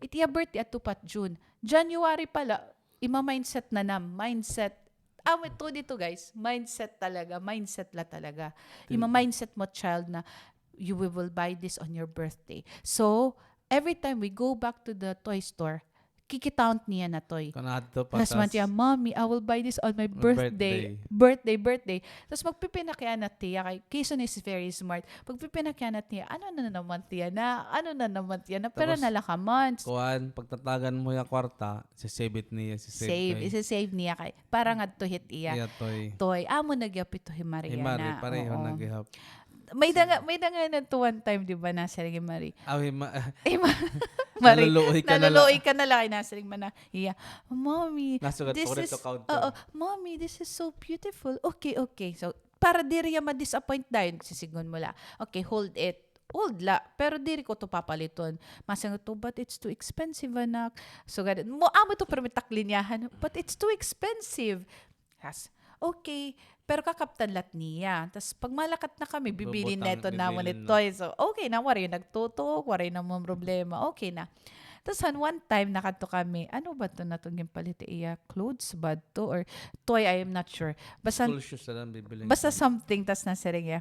It iya birthday adto pa June. January pa la, ima-mindset na nam, mindset. Amo ito dito, guys. Mindset talaga, mindset la talaga. Ima-mindset mo, child, na you will, will buy this on your birthday. So, every time we go back to the toy store, kikitaon niya na toy. Kun adto pa, tas man tiya, "Mommy, I will buy this on my birthday." Birthday, birthday. Tas magpipinakianat hiya kay Kison is very smart. Magpipinakianat hiya, "Ano na naman tiya na? Ano na naman tiya na?" Pero nalakaman. Kuan, pagtatagan mo hiya kwarta, sisave it niya, sisave. Save, isi-save niya kay para ngadto hit iya toy. Toy. Amo na gihap ito hi Maria na. Hi Marie, pareho na gihap. May-ada nga, may-ada nga na to one time, di ba, nasiring hi Marie? Aw, hi Ma-, hi Ma-, Marie, naluluoy ka na la. Naluluoy ka na la kay nasiring man na hiya, "Mommy, this is, oo, Mommy, this is so beautiful." Okay, okay. So, para diri hiya ma-disappoint dayon, sisidngon mo la, "Okay, hold it." Hold la, pero diri ko to papaliton. Masiring to, "But it's too expensive, anak." So, gani, mo, amo to, pero may taklinyahan, "But it's too expensive." Tas, okay, pero kakaptan la it niya. Tas, pag malakat na kami, bibilin na ito namon it toy. So, okay na, waray nagtutok, waray namon problema, okay na. Tas, han one time, nakadto kami, ano ba ito na iton ginpalit iya? Clothes ba ito? Or toy, I am not sure. Basta, school shoes na lang bibilin. Basta something, tas nasiring hiya,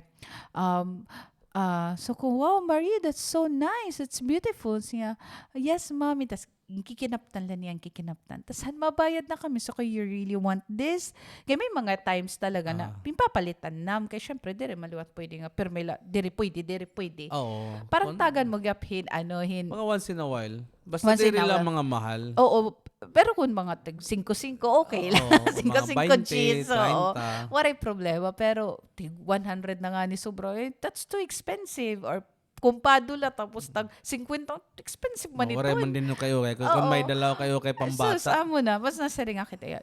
um, Ah, so ko, "Wow, Marie, that's so nice. It's beautiful." Siya, "Yes, Mommy." Tas, kikinaptan la niya, kikinaptan. Tas, han mabayad na kami, so ko, "You really want this?" Kay may mga times talaga na, pinpapalitan nam. Kay, syempre, diri man liwat pwede nga, pirmi la, diri pwede, diri pwede. Oo. Parang tagan mo gihap hin, ano, hin. Mga once in a while. Basta diri la mga mahal. Oo, Pero kun mga tig singko-singko, okay lang. Oo, mga singko-singko twenty, cheese, oo. Treinta. Waray problema. Pero tig one hundred na ngani sobra, eh, that's too expensive. Or kumpado la, tapos tag singkwenta, expensive man iton. Waray man dinhi kay-ukay. Kun may dala kay-ukay pambata. Sus, amo na. Mas nasiring ako kita.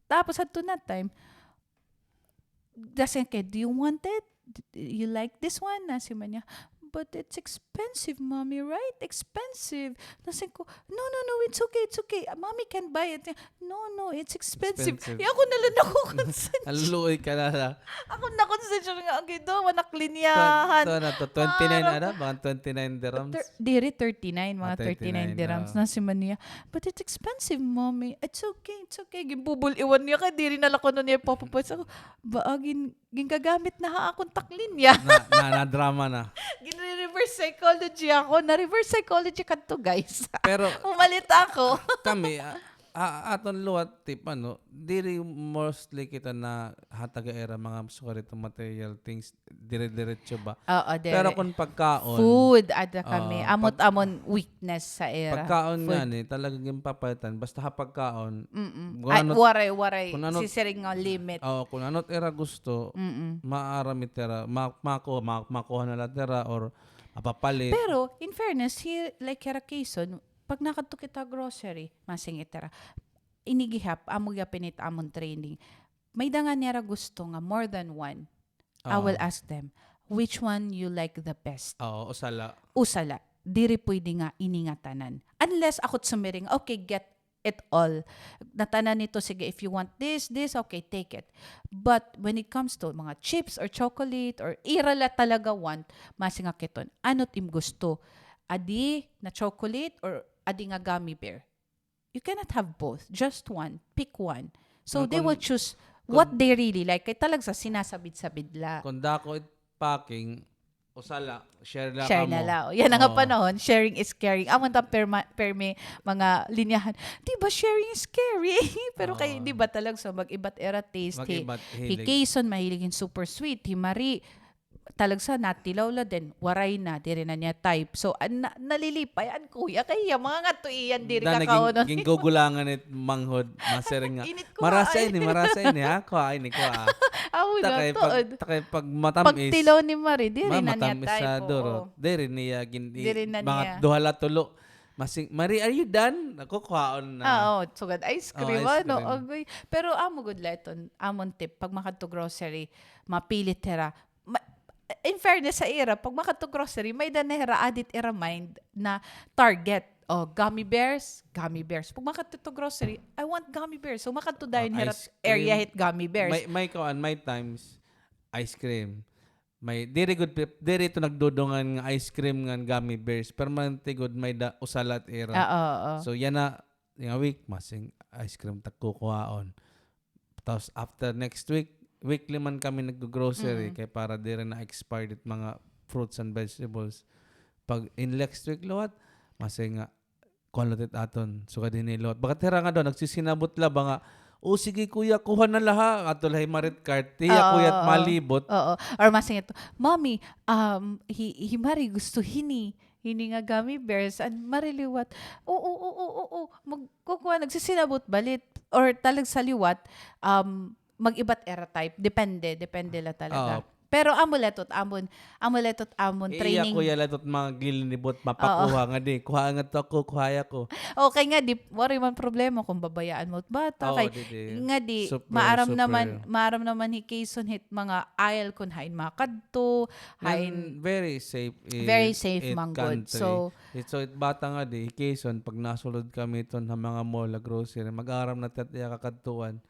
Tapos hadto na time, nasiring ko, "Do you want it? D-, you like this one?" Nasiring man niya, "But it's expensive, Mommy, right? Expensive." Nasiring ko, "No, no, no, it's okay, it's okay. Mommy can buy it." "No, no, it's expensive." Expensive. Ako na la nakukonsensya. Aluoy ka na la. Ako nakonsensya nga, okay, do, manak linyahan. Twenty-nine, ano? Mga twenty-nine dirhams. Diri, thirty-nine, mga thirty-nine dirhams. Nasiring man niya, "But it's expensive, Mommy." "It's okay, it's okay." Ginbubul-iwan niya kay diri na la kuno niya ipapapasok. Ba, ah, gin-, gingagamit na ha akon taklinya. Na, na, na-drama na. Ginre-reverse psychology ako. Na-reverse psychology kadto, guys. Pero pumalit ako. Kami, ah, ah, aton liwat, tip, ano, diri mostly kita nahatag ha ira mga sugad iton material things, dire-diretso ba? Oo, dire. Pero kun pagkaon, food, ada kami. Amot-amon week ness sa ira. Pagkaon ngani, talaga ginpapalitan. Basta ha pagkaon, waray, waray sisiring nga limit. Oo, kun ano it ira gusto, maaram it ira, ma-, makuha, ma-, makuha na la it ira or mapapalit. Pero, in fairness, hi-, like hira Kayson, pag nakadto kita grocery, masing it ira, ini gihap, amo gihapon it amon training. May-ada ngani hira gusto nga more than one. I will ask them, "Which one you like the best?" Oo, usa la. Usa la. Diri pwede nga ini nga tanan. Unless ako it sumiring, "Okay, get it all. Natanan ito, sige, if you want this, this, okay, take it." But when it comes to mga chips or chocolate or ira la talaga want, masing ako iton, "Ano it im gusto? Adi na chocolate or adi nga gummy bear?" You cannot have both. Just one. Pick one. So, they will choose what they really like. Kay talaga sa sinasabid-sabid la. Kun dako it packing, usa la, share la kamo. Share na la. Yana nga panahon, sharing is caring. Amo ta perma-, permi mga linyahan. Di ba, sharing is caring? Pero kay, di ba, talaga sa mag-ibat ira taste. Hi Kayson, mahilig hin super sweet. Hi Marie, talagsa natilaw la, then waray na, diri na niya type. So, an-, na-, nalilipay an kuya kay iya mga ngadto iyan diri kakaunon. Gingugulangan it manghod, masiring nga, "Marasa ini, marasa ini, ha? Kuha ini, kuha." Aw, takay pag, takay pag matamis. Pagtilaw ni Marie, diri na niya type, oo. Diri niya gin-, diri na niya. Mga duha la, tulo. Masing, "Marie, are you done?" Ako, kuhaon na. Ah, oo, sugad ice cream, ano, agoy. Pero amo gud la iton, amon tip, pag makadto grocery, mapilit hira, ma-, in fairness sa ira, pag makadto grocery, may-ada na hira add it ira mind na target. O, gummy bears, gummy bears. Pag makadto grocery, "I want gummy bears." So, makadto dayon hira area hit gummy bears. May, may kuan, may times, ice cream. May, diri gud, diri ito nagdudungan nga ice cream ngan gummy bears. Permanente gud may-ada, usa la it ira. Oo, oo. So, yana nga week, masing ice cream it ak kukuhaon. Tapos after next week, weekly man kami naggo-grocery kay para diri na-expired it mga fruits and vegetables. Pag in next week liwat, masing nga, kuan liwat it aton, sugad hini liwat. Baga hira nga daw, nagsisinabot la ba nga, "O, sige, kuya, kuha na la ha." Ato la hi Marie it cart, hiya kuya it malibot. Oo. Or masing ito, "Mommy, um, hi, hi Marie gusto hini. Hini nga gummy bears." An Marie liwat, "Oo, oo, oo, oo." Magkukuha, nagsisinabot balit. Or talagsa liwat, um, mag-ibat ira type. Depende, depende la talaga. Oo. Pero amo la ito it amon, amo la ito it amon training. Iya kuya la ito it mga ginlilibot, mapakuha ngadi. Kuha ngadto ako, kuha ako. Okay ngadi, waray man problema kun babayaan mo it bata. Kay ngadi, maaram naman, maaram naman hi Kayson hit mga aisle kun hain makadto, hain. Very safe. Very safe man gud. So, so it bata ngadi, hi Kayson, pag nasulod kami iton ha mga mall, ha grocery, mag-aram na it iya kakadtuan.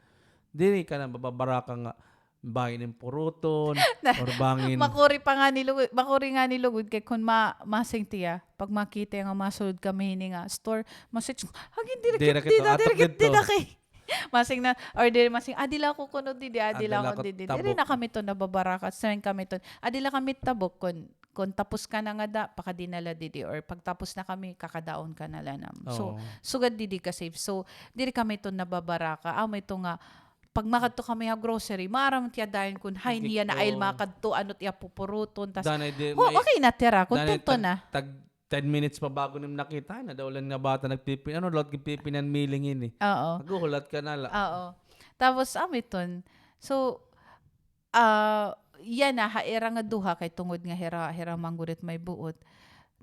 Diri ka na mababaraka nga bangin im puruton, or bangin. Makuri pa ngani lugod, makuri ngani lugod kay kun ma-, masing tiya, pag makita nga masulod kami hini nga store, masing, "Hagin, diri kit dida, diri kit dida kay." Masing na, or diri masing, "Adi la ako kuno didi, adi la ako didi." Diri na kami iton nababaraka, siring kami iton, "Adi la kami tabok kun, kun tapos ka na ngada, pakadi na la didi, or pagtapos na kami, kakadaon ka na la nam." So, sugad didi ka safe. So, diri kami iton nababaraka. Amo ito nga, pag makadto kami ha grocery, maaram tiya dayon kun hain hiya na aisle makadto, ano it iya pupuruton, tas, okay na tira, kontento na. Tag ten minutes pa bago nim nakita, nadaulan nga bata nagpipin-, ano, lahat nagpipinanmiling ini. Oo. Naghuhulat ka na la. Oo. Tapos, amo iton. So, ah, yana, ha ira nga duha, kay tungod nga hira, hira man gud it may buot.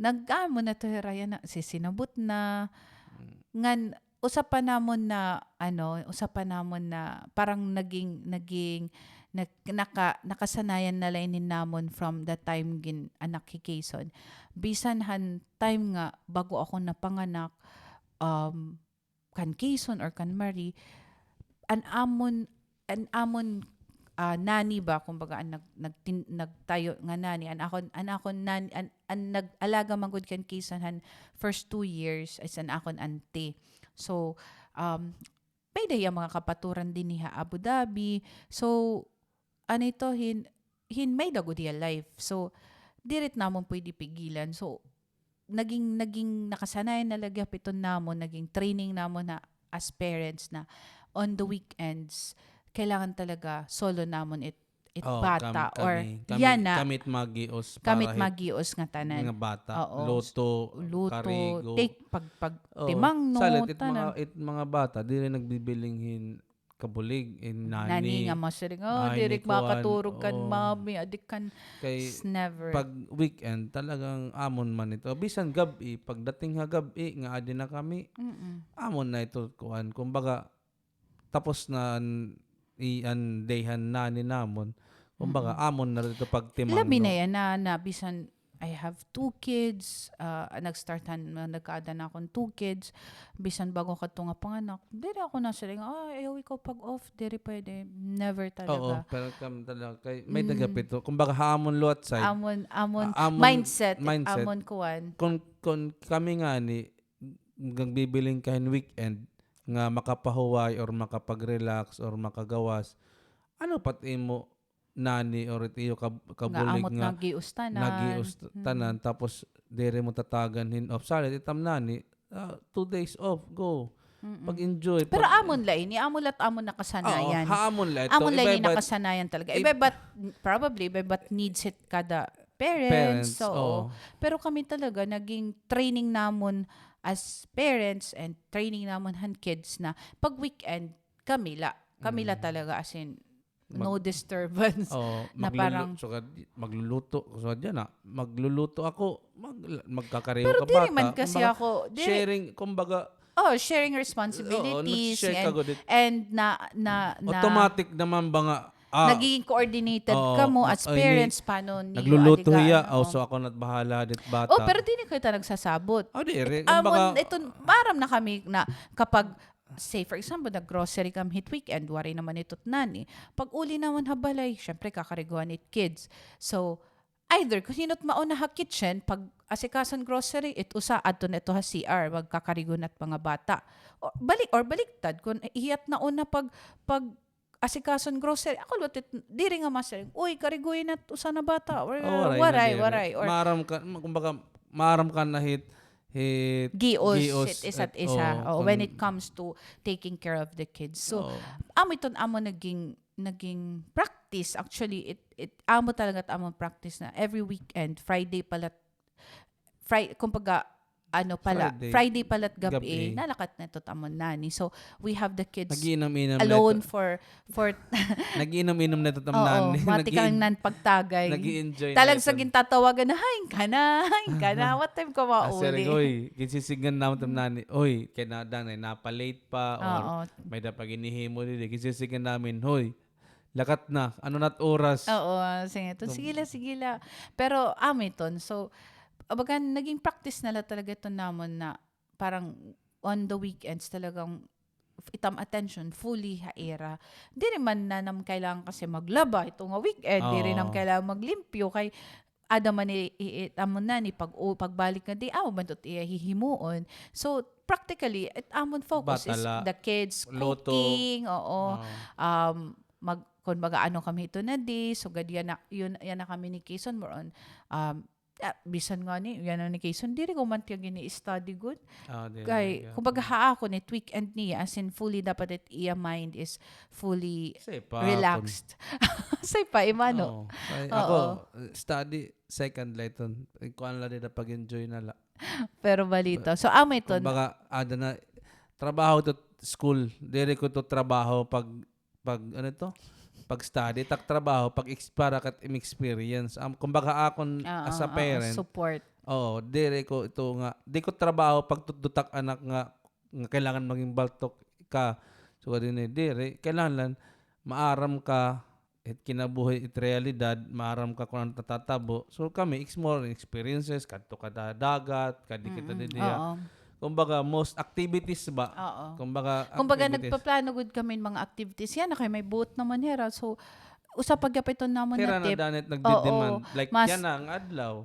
Nag-amo na to hira, yana, sisinabot na. Mm. Ngan, usa pa namon na, ano, usa pa namon na parang naging, naging, nag-, naka-, nakasanayan na la ini namon from the time gin-anak hi Kayson. Bisan han time nga bago ako napanganak, um, kan Kayson or kan Marie, an amon, an amon, ah, nanny ba, kumbaga, an nag-, nagtin-, nagtayo nga nanny, an akon, an akon nan-, an, an nag-alaga man gud kan Kayson han first two years is an akon auntie. So, um, may-ada hiya mga kapaturan dinhi ha Abu Dhabi. So, ano ito, hin-, hin-, may-ada gud hiya life. So, diri it namon pwede pigilan. So, naging, naging nakasanayan na la gihap iton namon, naging training namon na as parents na on the weekends, kailangan talaga solo namon it, it bata or yana, kami it magios para hit magios nga tanan. Mga bata. Oo. Luto, luto, karigo. Take pag, pag timangno, salit it mga, it mga bata, diri nagbibiling hin kabulig, in nani. Nani nga masiring, "Oh, diri ko makaturog kan mami, adi kan." Kay never. Pag weekend, talagang amon man ito. Bisan gab-i, pagdating ha gab-i, nga adi na kami, amon na ito, kuan. Kumbaga, tapos na an, i-, an day han nani namon. Kumbaga, amon na ito pagtimangno. Labi na yana, na bisan I have two kids, ah, nag-start han, nagkaada na akon two kids. Bisan bago kadto nga panganak, diri ako nasiring, "Ay, ayaw ikaw pag-off, diri pwede." Never talaga. Oo, pero kami talaga, kay may-ada gihap ito. Kumbaga, ha amon liwat side, amon, amon mindset, amon kuan. Kun, kun kami ngani, nagbibiling ka hin weekend, nga makapahuway or makapag-relax or makagawas, ano pa it imo nani or it iyo kab-, kabulig nga nagios tanan. Nagios tanan, tapos diri mo tatagan hin off. Salit it am nani, ah, two days off, go. Pag-enjoy. Pero amon la ini, amo la it amon nakasanayan. Oo, ha amon la ito. Amon la ini nakasanayan talaga. Iba-iba, probably, iba-iba it needs hit kada parents. Parents, oo. Pero kami talaga, naging training namon as parents and training namon han kids na pag weekend, kami la. Kami la talaga, as in, no disturbance. Oo, na parang sugad, magluluto, sugad yana, magluluto ako, mag-, magkakarigo ka bata. Pero diri man kasi ako, diri. Sharing, kumbaga, oh, sharing responsibilities and, and na, na, na automatic naman ba nga, ah, nagiging coordinated kamo as parents, paano niyo nagluluto hiya, oh, so ako na't bahala dit bata. Oh, pero diri kita nagsasabot. Oh, diri. Kumbaga, ito, maaram na kami na kapag say, for example, nag-grocery kami hit weekend, waray naman ito it nani. Pag-uli naman ha balay, syempre, kakariguan it kids. So, either kun hin-o it mauna ha kitchen, pag-asikaso hin grocery, it usa, adto na ito ha C R, magkakarigo na it mga bata. Or, balik, or baliktad, kun hiya it nauna pag, pag-asikaso hin grocery, ako liwat it, diri nga masiring, "Uy, kariguhi na it usa na bata," or, waray, waray. Or maaram ka, kumbaga, maaram ka na hit, hit gios, hit isa't isa. Oo, when it comes to taking care of the kids. So, amo iton amo naging, naging practice. Actually, it, it, amo talaga it amon practice na every weekend, Friday pala, Fri-, kumbaga, ano pala, Friday pala it gab-i, nalakat na ito it amon nani. So, we have the kids alone for, for nag-iinom-inom na ito it am nani. Oo, mga tikang nan pagtagay. Nag-i-enjoy na. Talaga sa gintatawagan na, "Hain ka na, hain ka na, what time ka mauli?" Siring, "Hoy," ginsisidngan namon it am nani, "Hoy, kay na, danay, napa-late pa, or may-ada pa ginhihimo didi." Ginsisidngan namon, "Hoy, lakat na, ano na it oras?" Oo, sige la, sige la. Pero, amo iton. So, baga, naging practice na la talaga iton namon na parang on the weekends talagang it am attention fully ha ira. Diri man na nam kailangan kasi maglaba ito nga weekend, diri nam kailangan maglimpyo kay ada man i-, i-, it amon nani pag-, o, pagbalik nga day, amo man it iya hihimuon. So, practically, it amon focus is the kids, cooking, oo. Um, mag-, kun mag-aano kami hito na day, sugad yana, yana kami ni Kayson, more on, um, bisan ngani yana ni Kayson, diri ko man tiya gini-study gud. Kay, kumbaga, ha akon, it weekend niya, as in, fully dapat it iya mind is fully relaxed. Say pa, imano. Ako, study, second la iton. Kuan la dida, pag-enjoy na la. Pero balita. So, amo iton. Kumbaga, ada na, trabaho to school. Diri ko to trabaho pag, pag, ano to? Pag study, tak trabaho, pag ex-, para kat im experience. Am, kumbaga, akon as a parent, support. Oo, diri ko ito nga, di ko trabaho pag tutdutak anak nga, nga kailangan maging baltok ka. So, diri, diri. Kailangan lang, maaram ka, it kinabuhi, it realidad, maaram ka kung ano natatabo. So, kami, it's more experiences, kadto ka da-, dagat, kadi kita didiya. Oo. Kumbaga, most activities ba? Oo. Kumbaga, kumbaga, activities. Nagpaplano gud kami mga activities. Yana kay may boat naman hira. So, usa pa gyapon iton namon na tip. Hira na danit nagdi-demand. Oo. Like, yana nga adlaw.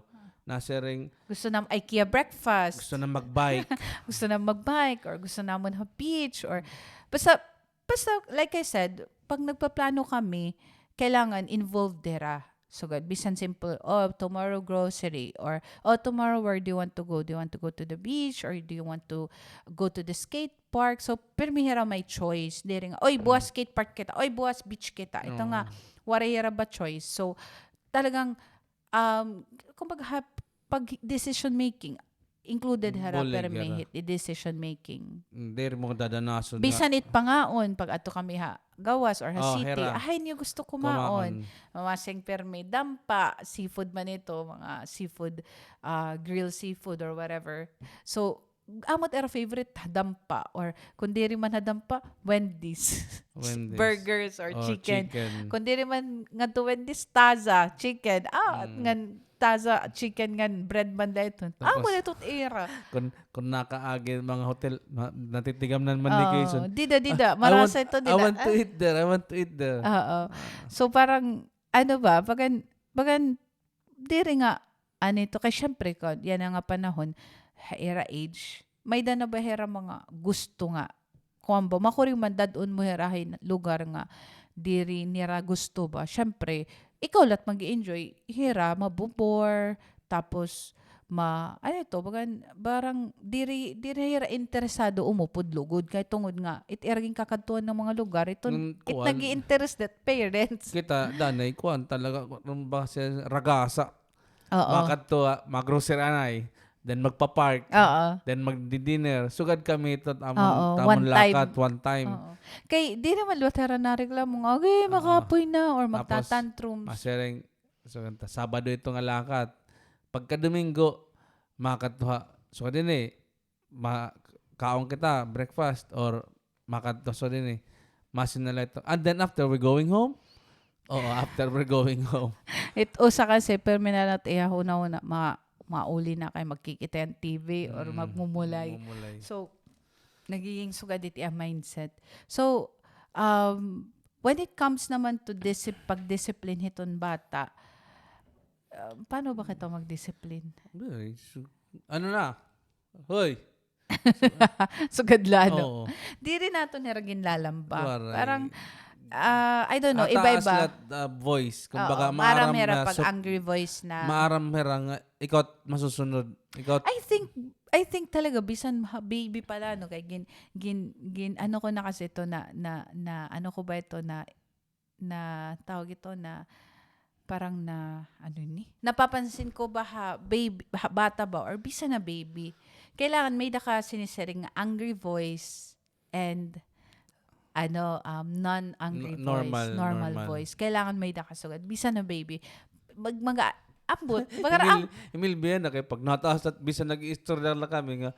Nasiring, gusto nam IKEA breakfast. Gusto nam magbike. Gusto nam magbike or gusto namon ha beach or basta Basta, like I said, pag nagpaplano kami, kailangan involved hira. Sugad, bisan simple, "Oh, tomorrow grocery," or, "Oh, tomorrow where do you want to go? Do you want to go to the beach or do you want to go to the skate park?" So, pirmi hira may choice. Diri nga, "Oy, buwas skate park kita. Oy, buwas beach kita." Ito nga, waray hira ba choice. So, talagang, um, kumbaga, ha-, pag decision making, included hira pirmi hit i decision making. Mm, diri mo dadanason nga. Bisan it pangaon, pag adto kami ha gawas or ha city, ahay niyo gusto kumaon. Mamasin pirmi, dampa, seafood man ito, mga seafood, ah, grilled seafood or whatever. So, amo it ira favorite, dampa, or kun diri man ha dampa, Wendy's. Wendy's. Burgers or chicken. Kun diri man ngadto Wendy's, Taza, chicken. Ah, ngan Taza, chicken ngan bread man la iton. Amo la iton ira. Kun, kun nakaagi mga hotel, natitigam na man di kay son. Dida, dida. Marasa ito, dida. I want to eat there. I want to eat there. Oo. So, parang, ano ba, bagan, bagan, diri nga, ano ito, kay syempre, ko, yana nga panahon, ha ira age, may-ada na ba hira mga gusto nga kuan ba, makuri man dad-on mo hira ha lugar nga diri nira gusto ba. Syempre, ikaw la it mag-enjoy, hira mabo-bore, tapos ma-, ano ito, bagan, barang diri, diri hira interesado umupod lugod kay tungod nga it ira ginkakadtuan nga mga lugar, iton, it nag-i-interest it parents. Kita, danay, kuan talaga, kuan ba siya, ragasa. Oo. Makadto, ah, mag-grocery anay, then magpa-park, then magdi-dinner. Sugad kami ito, amon, amon lakat, one time. Oo. Kay, diri man liwat hira nareklamo nga, "Agi, makapoy na," or magtatantrums. Tapos, masiring, sugad ta, Sabado ito nga lakat. Pagka Domingo, makadto ha, sugad ini, ma-, kaon kita, breakfast, or makadto, so dinhi, masiring na la ito. "And then after, we're going home?" Oo, after we're going home. It usa kasi, pirmi na la it iya hunahuna, ma-, mauli na kay magkikita hin T V or magmumulay. Magmumulay. So, nagiging sugad it iya mindset. So, um, when it comes naman to disip-, pagdisiplin hiton bata, um, paano ba kita magdisiplin? Ano na? Hoy! Sugad la, no? Oo. Diri naton hira ginlalamba. Waray. Parang, ah, I don't know, iba-iba. Taas la it, ah, voice. Kumbaga, oo, maaram hira pag angry voice na. Maaram hira nga, ikaw it masusunod. Ikaw it. I think, I think talaga, bisan ha-, baby pa la, no? Kay gin-, gin-, gin-, ano ko na kasi ito na, na, na, ano ko ba ito na, na, tawag ito na, parang na, ano ini? Napapansin ko ba ha, baby, ha, bata ba, or bisan na baby, kailangan may-ada ka sinisiring nga angry voice and, ano, um, non-angry voice, normal voice. Kailangan may-ada ka sugad. Bisan na baby. Mag-, mag-, ambot. Emil, Emil, biya na kay pag nataas at bisan nag-iistorya la kami nga,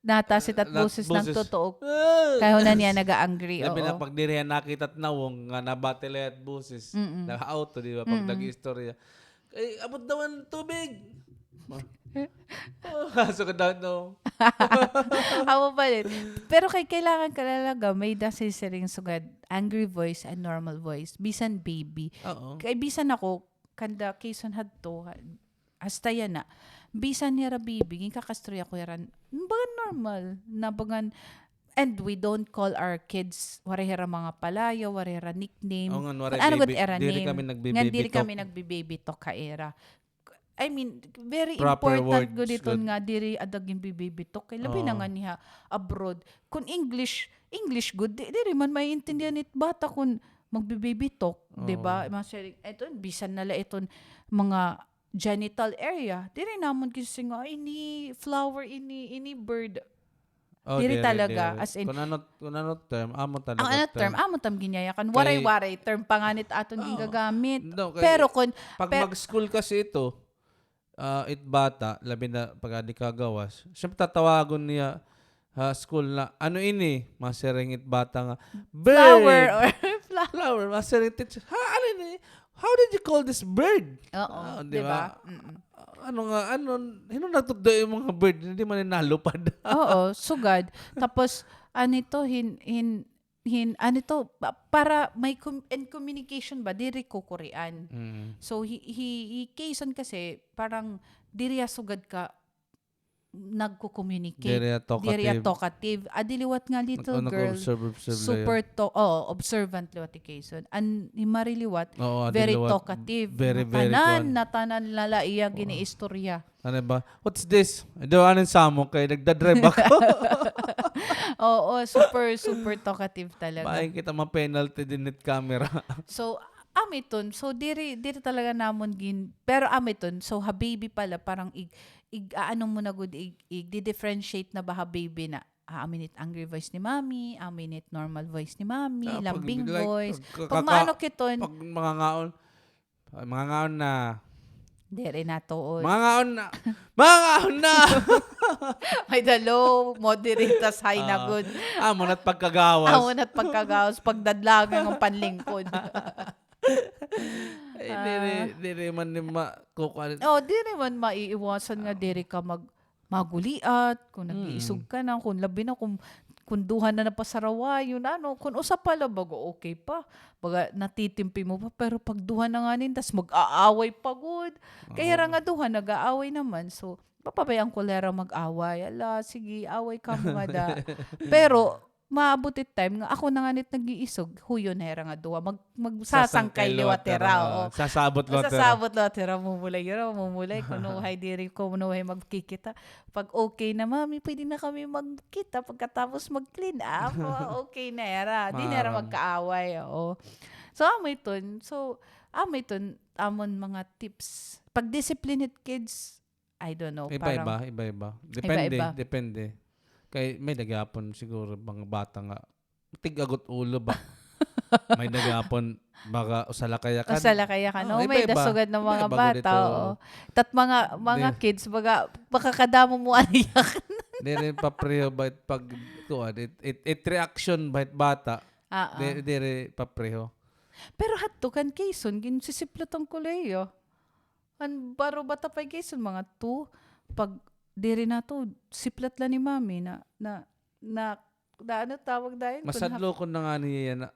nataas it at boses nagtutuok. Kay huna niya naga-angry, oo. Labi na pag diri hiya nakita it nawong nga nabati la it boses. Mm-mm. Nag-auto, di ba? Pag nag-iistorya. Kay, abot daw an tubig. Oh, sugad daw, no? Amo pa din. Pero kay kailangan ka talaga, may-ada sinisiring sugad, angry voice and normal voice. Bisan baby. Oo. Kay bisan ako, kanda Quezon hadto, ha-, hasta yana. Bisan hira baby, ginkakastorya ko hira, bagan normal, na bagan, and we don't call our kids, waray hira mga palayaw, waray hira nickname. Oo, ngan waray baby, diri kami nagbe-baby talk. Ngan diri kami nagbe-baby talk ha ira. I mean, very important gud iton nga diri ada ginbe-baby talk. Kay labi na nga niha abroad. Kun English, English gud, di, diri man maiintindihan it bata kun magbe-baby talk, di ba? Mga sharing, eto, bisan na la iton mga genital area. Diri namon gin-ingon, "Ay, ini flower, ini, ini bird." Oh, diri talaga, as in, kun ano, kun ano term, amo talaga. Ang ano term, amo tam ginyayakan. Waray-waray term pa ngani it aton gingagamit. Pero kun pag mag-school kasi ito, ah, it bata, labi na pag adi ka gawas, siyempre tatawagon niya ha school na, "Ano ini?" Masiring it bata nga, "Bird." Flower or flower. Flower, masiring teacher, "Ha, ano ini? How did you call this bird?" Oo, di ba? Ano nga, ano, hino nagtutdo yung mga bird? Hindi man nalupad. Oo, sugad. Tapos, ano ito, hin, hin, hin, ano ito, pa, para may com, in communication ba, diri kukurian. So, hi, hi, hi Kayson kasi, parang, diri ya sugad ka, nagko-communicate. Diri ya talkative. Diri ya talkative. Adi liwat nga little girl, nag-observe, observe super to, oo, observant liwat hi Kayson. An hi Mari liwat, very talkative. Very, very natanan, natanan la la iya giniistorya. Ano ba? "What's this?" Do, ano samo kay nagdadrive ako. Oo, super, super talkative talaga. Maayo kita ma-penalty dinhi it camera. So, amo iton. So, diri, diri talaga namon gin, pero amo iton. So, ha baby pa la, parang ig, ig, aano mo na gud, ig, ig, di-differentiate na ba ha baby na, ah, amo ini it angry voice ni Mommy, amo ini it normal voice ni Mommy, lambing voice. Pag maano kiton, pag mangangaon, "Ay, mangangaon na." Diri na tuod. "Mangangaon na." "Mangangaon na." May-ada low, moderate, tas high na gud. Amo na it pagkagawas. Amo na it pagkagawas, pagdadlangan nga panlingkod. Ay, diri, diri man ni ma, kukuan. Oh, diri man maiiwasan nga diri ka mag, maguliat, kun nag-iisog ka na, kun labi na, kun, kun duha na napasarawayon, ano, kun usa pa la, baga okay pa. Baga natitimpi mo pa, pero pag duha na ngani, tas mag-aaway pa gud. Kay hira nga duha, nag-aaway naman. So, papabayaan ko la hira mag-away. Ala, sige, away kamo ngada. Pero, maabot it time nga ako na ngani it nag-iisog, huyon na hira nga duha. Mag, magsasangkay liwat hira, oo. Sasabot liwat hira. Sasabot liwat hira, mumulay hira, mumulay. Kuno hay diri, kuno hay magkikita. Pag okay na, "Mommy, pwede na kami magkita pagkatapos mag-clean up." Oo, okay na hira. Di na hira magkaaway, oo. So, amo iton. So, amo iton, amon mga tips. Pag-discipline hit kids, I don't know, iba-iba, iba-iba. Depende, depende. Kay may-ada gihapon siguro mga bata nga tig-agot ulo ba? May-ada gihapon, baga usa la ka yakan. Usa la ka yakan. Oo, may-ada sugad nga mga bata, oo. Tat mga, mga kids, baga, makakadamo mo an yakan. Diri papreho ba it pag, kuan, it, it, it reaction ba it bata? Di, diri papreho. Pero hadto kan Kayson, ginsisiplatan ko la hiya. An baro bata pa hi Kayson, mga two. Pag diri na to, siplat la ni Mommy na, na, na, na ano tawag dayon? Mas hadlokon na ngani hiya na.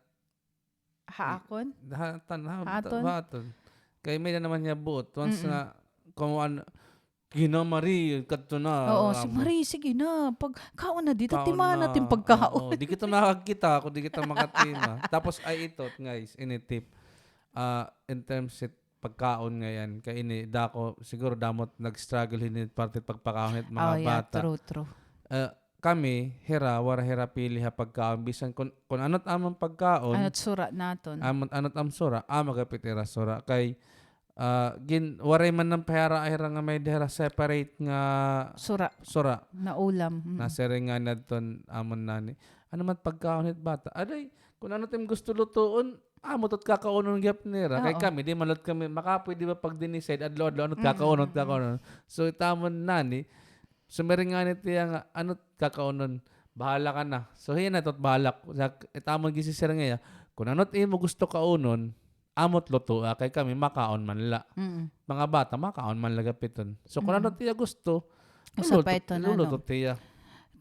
Ha akon? Ha aton. Kay may-ada naman hiya buot. Once nga, kuan, "Sige na, Marie, kadto na." Oo, si Marie, sige na. Pagkaon na, di ta timan natin pagkaon. Oo, di kita makakita kung di kita makatima. Tapos, ay, ito, guys, ini tip. Ah, in terms it pagkaon ngay-an, kay ini, dako, siguro damo it nag-struggle hini parte pagpakaon hit mga bata. True, true. Ah, kami, hira, waray hira pili ha pagkaon. Bisan kun, kun ano it amon pagkaon, ano it sura naton. Amon, ano it amon sura, amo gihap it ira sura. Kay, ah, gin, waray man nagpahira-hira nga may-ada hira separate nga sura. Sura. Na ulam. Nasiring ngani adton amon nanay, "Ano man it pagkaon hit bata?" Aday, kun ano it im gusto lutuon, amo it kakaunon gihap nira. Kay kami, di man liwat kami, makapoy, di ba, pag diniside, adlaw-adlaw, ano it kakaunon, kakaunon. So, it amon nanay, sumiring ngani it iya nga, ano it kakaunon, bahala ka na. So, hiya na it bahala. It amon ginsisiring hiya, kun ano it imo gusto kaunon, amo it lutoa, kay kami, makaon man la. Mga bata, makaon man la gihap iton. So, kun ano it iya gusto, usa pa iton, luluto it iya.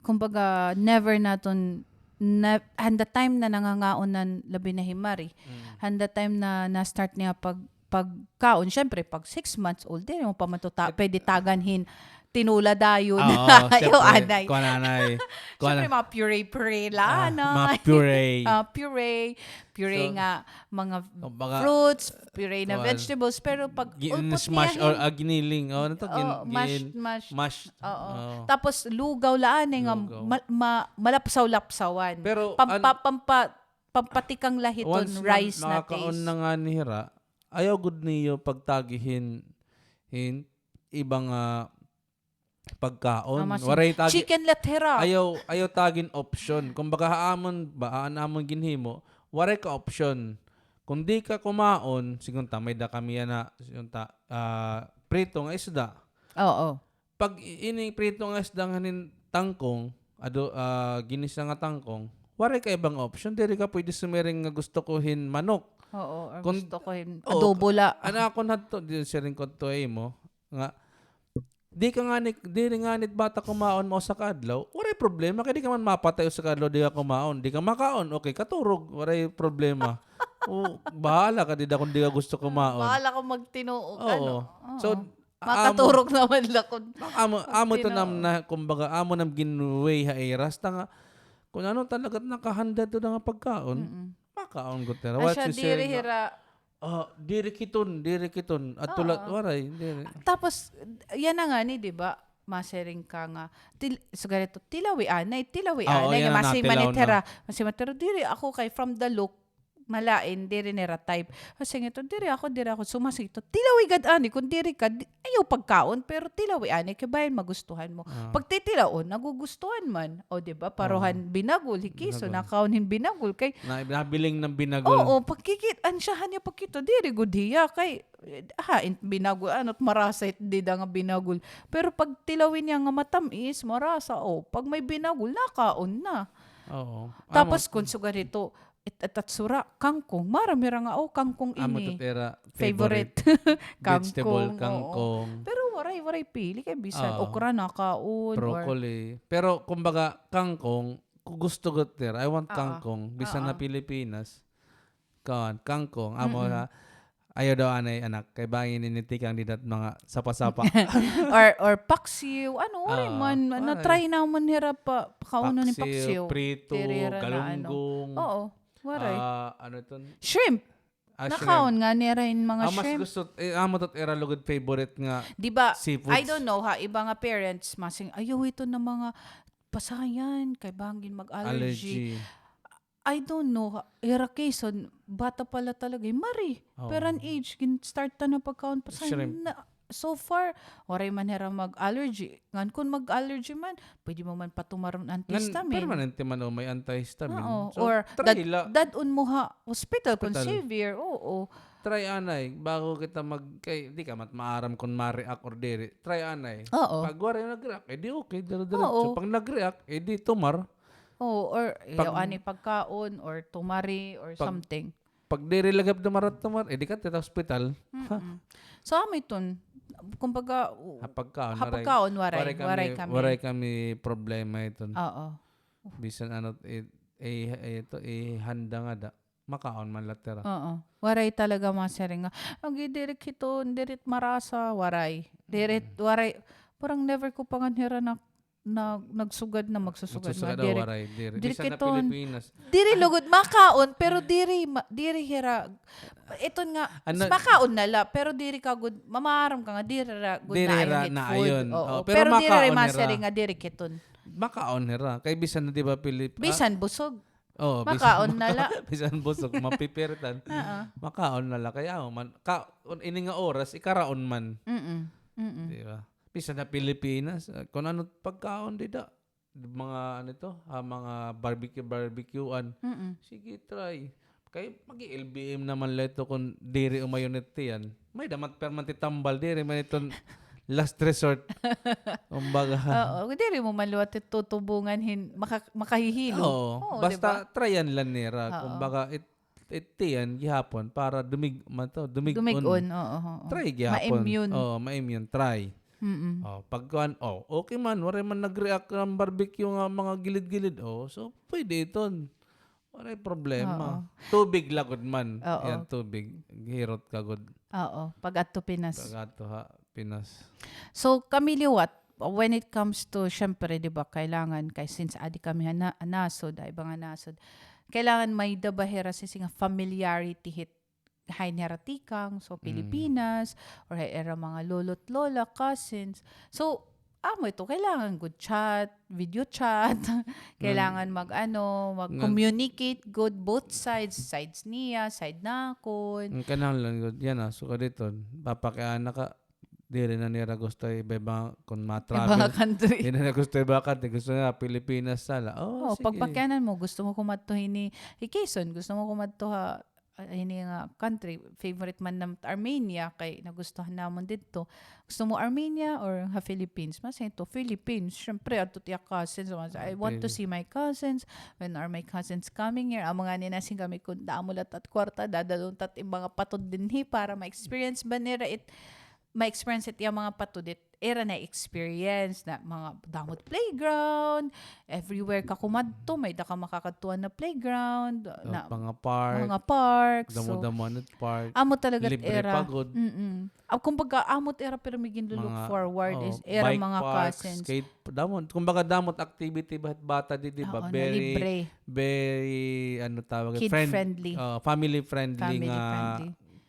Kumbaga, never naton, ne-, han the time na nangangaon na labi na hi Marie, han the time na na-start niya pag, pagkaon, syempre, pag six months old, diri mo pa man ito ta-, pwede tagan hin tinola dayon. Oo, syempre, anay. Kuan, anay. Syempre, mga puree-puree la, anay. Mga puree. Ah, puree. Puree nga mga fruits, puree na vegetables, pero pag ulpot niya hin, ah, giniling, o, ano to? Mash, mash. Oo. Tapos lugaw la anay nga ma-, ma-, malapsaw-lapsawan. Pero pampa-, pampa-, pampatikang la hiton rice na taste. Nakakaon na ngani hira, ayaw gud niyo pagtagi hin hin iba nga pagkaon. Waray ta gi-, chicken la hira. Ayaw, ayaw ta gin option. Kumbaga, ha amon ba, an amon ginhimo, waray ka option. Kon di ka kumaon, sigunta, may-ada kami yana, sigunta, ah, prito nga isda. Oo. Pag i-, ini prito nga isda nga hin tangkong, ado-, ah, ginisa nga tangkong, waray ka ibang option. Diri ka pwede sumiring nga gusto ko hin manok. Oo, or gusto ko hin adobo la. An akon hadto, di siring ko to imo, nga, di ka ngani, diri ngani it bata kumaon, mausa ka adlaw, waray problema, kay di ka man mapatay usa ka adlaw, di ka kumaon, di ka makaon, okay, katurog, waray problema. O, bahala ka dida kon di ka gusto kumaon. Bahala ka magtinuok, ano. Oo. So, makaturog naman la kon amo, amo ito nam na, kumbaga, amo nam gin-weigh ha ira, hasta nga, kon ano talaga nakahanda ito nga pagkaon, makaon gud hira. Asya, diri hira, Ah, diri kiton, diri kiton. Adto la, waray, diri. Tapos, yana ngani, di ba, masiring ka nga, til-, sugad ito, tilawi anay, tilawi anay, nga masiring man it hira, masiring man it hira, diri ako kay from the look, malain, diri nira type. Masiring ito, diri ako, diri ako, so masiring ito, tilawi gad anay, kon diri ka, di-, ayaw pagkaon, pero tilawi anay, kay bayan magustuhan mo. Pagtitilawon, nagugustuhan man. O, di ba, paruhan binagol, hi Kiso, nakaon hin binagol, kay nabiling na hin binagol. Oo, pagkikit-, ansyahan niya pagkita, diri gud hiya kay, eh, ha, in binagol, ano't marasa it dida nga binagol. Pero pag tilawin niya nga matam-is, marasa, o, pag may binagol, nakaon na. Oo. Tapos, kon sugad ito, it-, it-, atsura, kangkong. Maaram hira nga, o, kangkong ini. Amo ito ira favorite. Vegetable, kangkong, oo. Pero waray, waray pili kay bisan okra nakaon, or broccoli. Pero, kumbaga, kangkong, gusto gud nira. I want kangkong. Bisan ha Pilipinas. Kuan, kangkong. Amo ha, ayaw daw anay, anak. Kay bangin ini tikang dida it mga sapa-sapa. Or, or paksiw. Ano, waray man. Na-try namon hira pa, pakaunon hin paksiw. Paksiw, prito, galunggong. Oo, waray. Ah, ano iton? Shrimp. Nakaon ngani hira hin mga shrimp. Mas gusto, eh, amo ito ira lugod favorite nga seafoods. Di ba, I don't know ha, iba nga parents, masiring, ayaw ito nga mga pasayan, kay bangin mag-allergy. Allergy. I don't know, ha, ira Kison, bata pa la talaga, eh, mari. Oo. Pero an age, gin-start ta na pagkaon pasayan. Shrimp. So far, waray man hira mag-allergy. Ngan kon mag-allergy man, pwede mo man patumaron antihistamine. Permanente man o may antihistamine. Oo, so, or try la. Dad-on mo ha hospital kon severe, oo. Try anay, bago kita mag-, kay, di ka man maaram kon ma-react or diri. Try anay. Oo. Pag waray nag-react, eh di okay, dire-diretso. Oo. Pag nag-react, eh di tumar. Oo, or ayaw anay pagkaon, or tumari, or something. Pag diri la gihap dumarat-tumar, eh, di ka ta hospital. Mm-mm. So, amo iton, kumbaga, ha pagkaon, waray, waray kami, waray kami problema iton. Oo. Bisan ano, eh, eh, ito, eh, handa ngada, makaon man la hira. Oo. Waray talaga masiring nga, agi, diri kiton, diri it marasa, waray. Diri it, waray. Parang never ko pa ngani hira na nag-, nagsugad na, magsusugad na, diri. Waray, diri. Diri kiton. Bisan ha Pilipinas. Diri lugod makaon, pero diri ma-, diri hira. Iton nga, makaon na la, pero diri ka gud, mamaaram ka nga, diri ra gud naayon it food. Oo, pero diri ra masiring nga diri kiton. Makaon hira. Kay bisan na, di ba, Pilip-, bisan busog. Oo, makaon na la. Bisan busog, mapipiritan. Oo. Makaon na la. Kay amo man, ka-, ini nga oras, ikaraon man. Mm-mm. Mm-mm. Di ba? Bisan ha Pilipinas, ah, kon ano pagkaon dida, mga ano ito, ah, mga barbecue, barbecuean. Mm-mm. Sige, try. Kay mag-L B M naman la ito kon diri umayon it tiyan. May-ada man permanente tambal, diri man iton last resort. Kumbaga. Oo, diri mo man liwat it tutubungan hin maka-, makahihilo. Oo, di ba? Basta tryan la nira. Oo. Kumbaga, it it tiyan gihapon para dumig-, man to, dumig-on. Dumig-on, oo, oo. Try gihapon. Ma-immune. Oo, ma-immune, try. Mm-mm. Oh, pag kuan, oh, okay man, waray man nag-react an barbecue nga mga gilid-gilid. Oh, so, pwede iton. Waray problema. Oo. Tubig la gud man. Oo. Yan, tubig. Hirot ka gud. Oo, pag-adto Pinas. Pag-adto ha Pinas. So, kami liwat, when it comes to, syempre, di ba, kailangan, kay since adi kami ha na-, nasod, ha iba nga nasod, kailangan may-ada ba hira sisi nga familiarity hit hain hira tikang, so, Pilipinas, or ha ira mga lolo't lola, cousins. So, amo ito, kailangan gud chat, video chat, kailangan mag-ano, mag-communicate gud, both sides, sides niya, side nakon. Ang kanahanglan gud, yana, sugad iton, papakiana ka, Diri na nira gusto iba-iba kon ma-travel. Iba nga country. Diri na nira gusto iba country. Gusto nira Pilipinas na la. Oh, sige. Pagpakianan mo, gusto mo kumadto hini, hi Quezon, gusto mo kumadto ha, ah, hini nga country, favorite man nam Armenia, kay nagustuhan namon didto. Gusto mo Armenia or ha Philippines? Masiring to, Philippines. Syempre, adto it iya cousins. So, I want to see my cousins. When are my cousins coming here? Amo ngani nasiring kami kon damo la it at kwarta, dadalon ta it mga patod dinhi para ma-experience ba nira it ma-experience it iya mga patod it ira na-experience na mga damo it playground, everywhere ka kumadto, may-ada ka makakadtuan na playground, na mga park, mga park, so, damo-damo it park. Amo talaga it ira. Libre pa gud. Mm-mm. Ah, kumbaga, amo it ira pirmi ginlu-look forward is ira mga cousins. Skate, damo, kumbaga, damo it activity ba it bata didi ba? Oo, na libre. Very, very, ano tawag, kid friendly. Oh, family friendly nga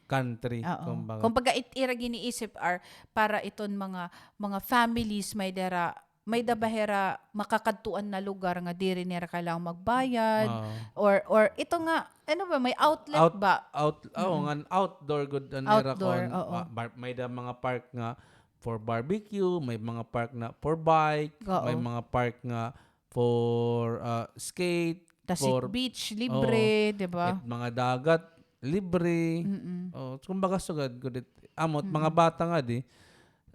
country, kumbaga. Kumbaga, it ira giniisip are para iton mga, mga families may-ada ra, may-ada ba hira makakadtuan na lugar nga diri nira kailangan magbayad, or, or ito nga, ano ba, may outlet ba? Out, out, oh, ngan outdoor gud an ira kon, oo. May-ada mga park nga for barbecue, may mga park na for bike, may mga park nga for, ah, skate, tas it beach, libre, di ba? It mga dagat, libre. Mm-mm. Oh, kumbaga, sugad gud it, amo it mga bata ngadi,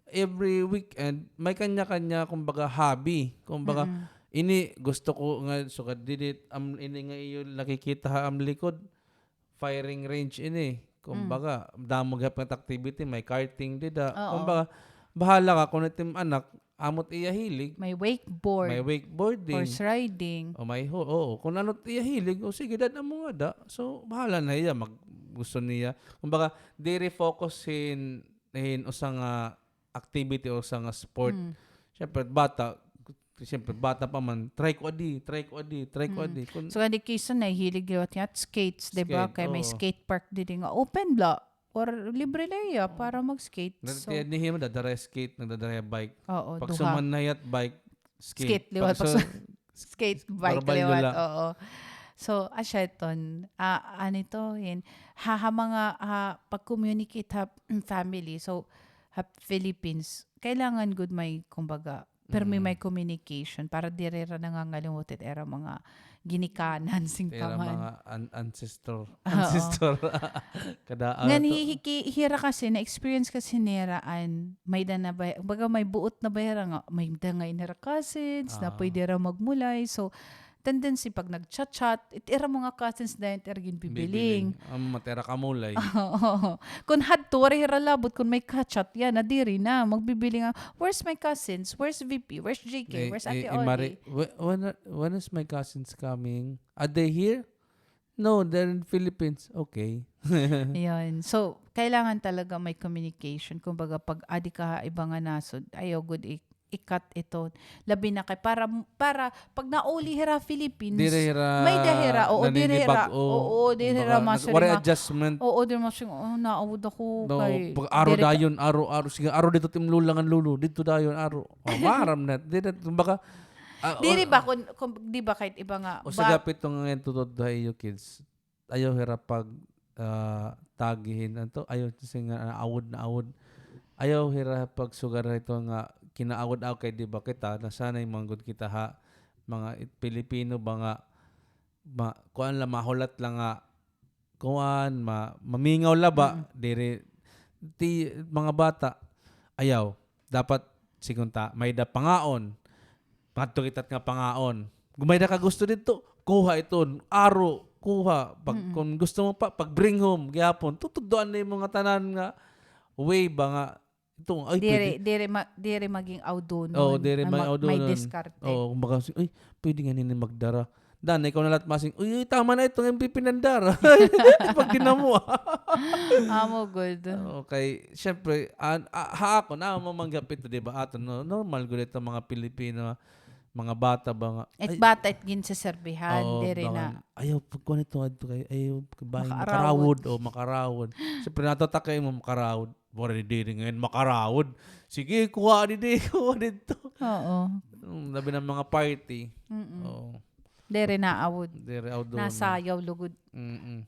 every weekend, may kanya-kanya, kumbaga, hobby. Kumbaga, ini gusto ko nga, sugad didi, am, ini nga iyo nakikita ha am likod, firing range ini. Kumbaga, damo gihap nga activity, may karting dida. Oo. Kumbaga, bahala ka kon it im anak, amo it iya hilig. May wakeboard. May wakeboarding. Horse riding. O may ho-, oo. Kon ano it iya hilig, o sige, dad-a mo ngada. So, bahala na hiya, mag-, gusto niya. Kumbaga, diri focus hin, hin usa nga activity o usa nga sport. Siyempre, bata, siyempre, bata pa man, try ko adi, try ko adi, try ko adi. So, adi Quezon, nahihilig liwat nga skates, di ba? Kay may skate park didi nga open la. Or libre la hiya para mag-skate. So, nagdadara skate, nagdadara bike. Oo, duha. Pagsuman na hiya bike, skate. Skate, liwat. Pagsu-, skate, bike, liwat, oo. So, asya iton, ah, ano ito, hin, ha, ha mga, ha, pag-communicate ha, mm, family. So, ha Philippines, kailangan gud may, kumbaga, pirmi may communication para diri ra nangangalimot it ira mga ginikanan sing paman. Ira mga an-, ancestor. Oo. Ancestor. Kada, ngan ano to? Hi-, hi-, hira kasi, na-experience kasi nira an, may-ada na ba, baga may buot na ba hira nga, may-ada nga ini hira cousins, na pwede ra magmulay. So, tendency pag nag-chat-chat, it ira mga cousins dayon it ira ginbibiling. Bibiling. Amo it ira kamulay. Oo. Kon hadto, waray hira labot, kon may ka-chat, yana, diri na, magbibiling nga, "Where's my cousins? Where's V P? Where's J K? Where's Ate Ori?" "When, when, when is my cousins coming? Are they here? No, they're in Philippines." Okay. Yun. So, kailangan talaga may communication. Kumbaga, pag adi ka ha iba nga nasod, ayaw gud i-, i-cut ito. Labi na kay para, para pag nauli hira Philippines, diri hira may-ada hira, oo, diri hira, naninibago. Oo, diri hira masiring, waray adjustment. Oo, diri masiring, "Oh, naawod ako kay," pag aro dayon, aro, aro, sige, aro didto it im lola ngan lolo, didto dayon, aro. O, maaram na. Diri, kumbaga, ah, diri ba, kung, kung, di ba, kahit iba nga, usa gihap ito nga tutod ha iyo kids. Ayaw hira pag, ah, tagihin, ano to? Ayaw to, sige nga, naawod, naawod. Ayaw hira pagsugar hito nga kinaawod-awod kay di ba kita, nasanay man gud kita ha mga it-, Pilipino ba nga, ma-, kuan la, mahulat la nga, kuan, ma-, mamingaw la ba? Mm. Diri, ti, mga bata, ayaw. Dapat, sigon ta, may-ada pangaon. Madto kita nga pangaon. Kon may-ada ka gusto didto, kuha iton. Aro, kuha. Pag, kon gusto mo pa, pag-bring home gihapon. Tutudloan nimo nga tanan nga way ba nga, ito, ay, diri, pwede. Diri ma-, diri maging awdonon. Oo, diri maging awdonon. May diskarte. Oo, kumbaga, "Ay, pwede ngani ini magdara." Daan na ikaw na la it masiring, "Uy, uy, tama na ito nga ipipinandara." Pag dinamo, ah. Amo gud. Okay, syempre, an-, ah, ha akon, amo man gihap ito, di ba? Aton, no, normal gud ito mga Pilipino, mga bata ba nga, it bata it ginseserbihan, diri na. Ayaw, pagkuan ito, adto kay, ayaw, bangin makarawod. Makarawod, o, makarawod. Syempre, natatak kay mo makarawod. Waray diri ngay-an makarawod. Sige, kuha didi, kuha didto. Oo. Mm, labi na mga party. Mm-mm. Oo. Diri naawod. Diri awdon. Nasayaw lugod. Mm-mm.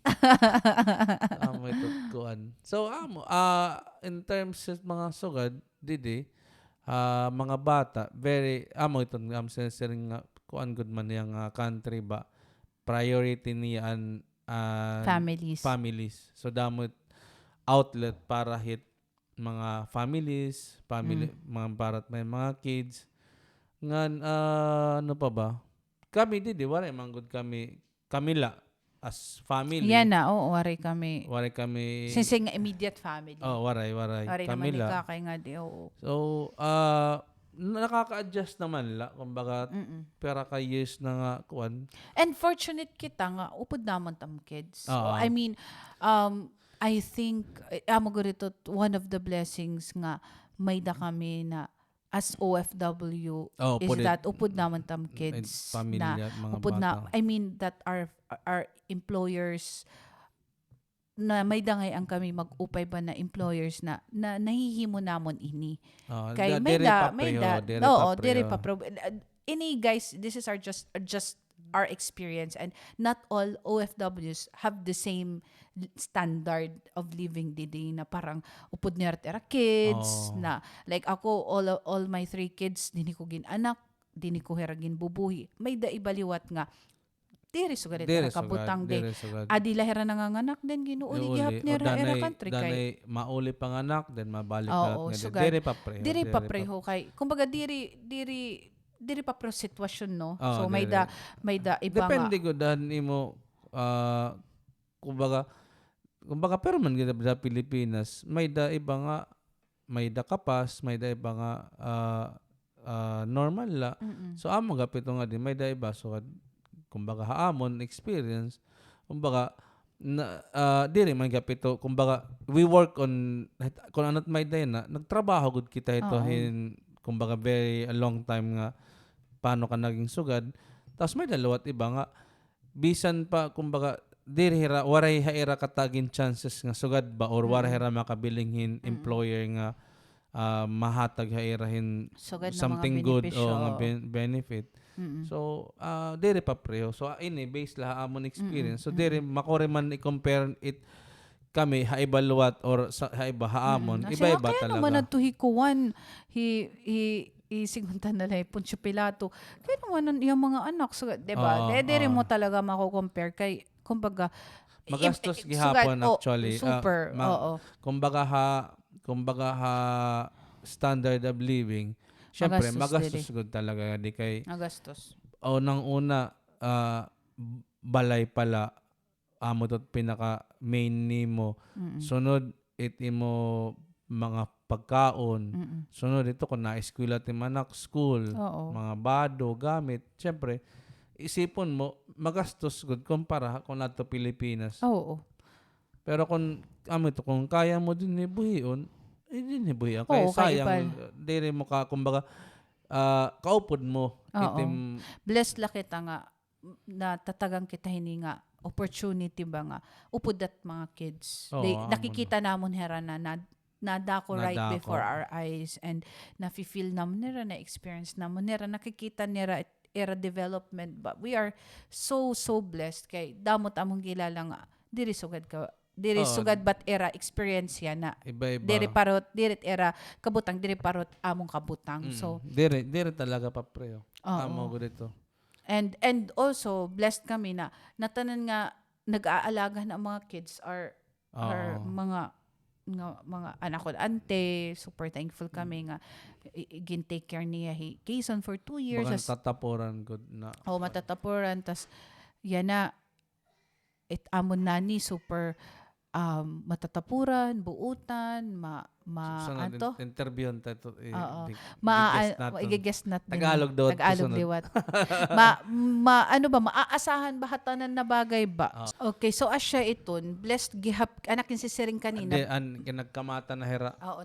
Amo ito kuan. So, amo, ah, in terms of mga sugad, didi, ah, mga bata, very, amo ito, um, siring nga, kuan gud man niya nga country ba, priority niya an, ah, families. Families. So, damo it outlet para hit mga families, family, mm, mga para it may mga kids. Ngan, ah, ano pa ba? Kami didi, waray man gud kami, kami la, as family. Yana, oo, waray kami. Waray kami. Siring nga immediate family. Oh, waray, waray. Waray naman kami la. Kami la. Ikakay nga di, oo. So, ah, nakaka-adjust naman la, kumbaga, mm-mm, pira ka years na nga, kuan. And fortunate kita nga, upod naman tam kids. Oo. I mean, um, I think, eh, amo gud ito, one of the blessings nga may-da kami na as O F W, oh, is that upod naman tam kids na, upod na, I mean, that our, our employers na may-da ngay-an kami mag-upay ba na employers na, na nahihimo namon ini. Ah, kay da-, may-da, may-da, diri pa pareho, diri pa pareho. Ini, guys, this is our just, just our experience, and not all O F Ws have the same standard of living didi na parang upod nira it ira kids, oh, na, like, ako, all, all my three kids, dinhi ko gin-anak, dinhi ko hira ginbubuhi. May-da iba liwat nga diri sugad it ira kabutang, diri sugad. Adi la hira nanganganak, then gin-uuli gihap nira ira country kay danay mauli panganak, then mabalik la. Oo, sugad. Diri pa pareho, diri pa pareho kay, kumbaga, diri, diri, diri pa pareho sitwasyon, no? Oo, so, may-da, may-da iba nga. Depende gud han imo, ah, kumbaga, kumbaga, pero man gid sa Pilipinas, may-da iba nga may-da kapas, may-da iba nga, ah, ah, normal la. Mm-mm. So, amo gihap ito nga di, may-da iba, so, kumbaga, ha amon experience, kumbaga, na, ah, diri man gihap ito, kumbaga, we work on, kun ano it may-da yana, nagtrabaho gud kita hito, oo, hin, kumbaga, very a long time nga paano ka naging sugad. Tapos may-da liwat iba nga, bisan pa, kumbaga, diri hira, waray ha ira katagin chances nga sugad ba, or waray hira makabiling hin employer nga, ah, mahatag ha ira hin something good o nga ben-, benefit. So, ah, diri pa pareho. So, ah, ini, based la ha amon experience. So, diri, makuri man i-compare it kami ha iba liwat or sa, ha iba ha amon. Iba-iba talaga. Kay ano man adto hi kuan, hi, hi, hi, siguntan na la hi Poncio Pilato. Kay ano man an iyang mga anak, so, di ba? Di, diri mo talaga mako-compare kay, kumbaga, magastos gihapon, actually, super, oo. Kumbaga ha, kumbaga ha standard of living, syempre, magastos gud talaga, di kay, magastos. Unang-una, ah, balay pa la, amo ito pinaka main nimo. Mm-mm. Sunod, it imo mga pagkaon. Mm-mm. Sunod ito, kun naeskwela it imo anak, school, oo, mga bado, gamit. Siyempre, isipon mo, magastos gud kumpara ha kun adto Pilipinas. Oo. Pero kun, amo ito, kun kaya mo dinhi buhion, eh, dinhi buhion. Oo, kay sayang, diri mo ka, kumbaga, ah, kaupod mo. Oo. Itim. Blessed la kita nga natatagan kita hini nga opportunity ba nga upod it mga kids. Oo, nakikita namon hira na, na, nadako right before our eyes and nafi-feel namon hira, na-experience namon hira, nakikita nira it, ira development ba. We are so, so blessed kay damo it amon kilala nga diri sugad ka, diri sugad, but ira experience yana. Iba-iba. Diri parot, diri it ira kabutang, diri parot amon kabutang. Mm. So, diri, diri talaga pareho. Oo. Amo gud ito. And, and also, blessed kami na, natanan nga nag-aalaga na mga kids are, are mga, nga, mga anak ko, ante, super thankful kami nga i-, i-, gin-take care niya hi Kayson for two years. Baga matatapuran gud na. Oo, matatapuran. Tas, yana, it amon nanny, super, um, matatapuran, buutan, ma-, ma-, ato? Interviewhan ta ito, i-, oo. I-guest naton. Tagalog daw ito, Tagalog liwat. Ma-, ma-, ano ba, maaasahan ba ha tanan na bagay ba? Oo. Okay, so asya iton, blessed gihap, an akon sisiring kanina. Adi, an kinagkamata na hira. Oo,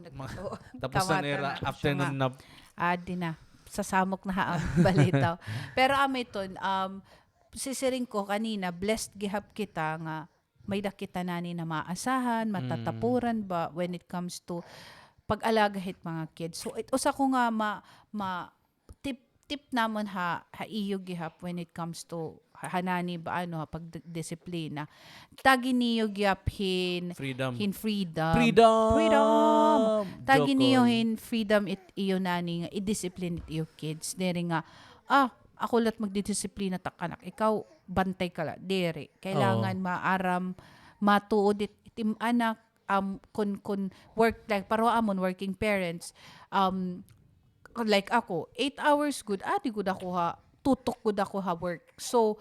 tapos na hira, afternoon nap. Adi na, sasamok na ha am balitaw. Pero amo iton, um, sisiring ko kanina, blessed gihap kita nga may-da kita nanny na maaasahan, matatapuran ba when it comes to pag-alaga hit mga kids. So, it, usa ko nga ma-, ma-, tip-, tip namon ha, ha iyo gihap when it comes to ha, ha nani ba, ano, ha pagdisiplina. Tagi niyo gihap hin, Freedom. hin freedom. Freedom! Freedom! Tagi Joke niyo on. hin freedom it iyo nani nga i-discipline it iyo kids. Diri nga, ah, ako la it magdidisiplina tak anak. Ikaw, bantay ka la. Diri. Kailangan maaram, matuod it, it im anak, um, kun, kun work, like, pareho amon working parents, um, like ako, eight hours gud, adi gud ako ha, tutok gud ako ha work. So,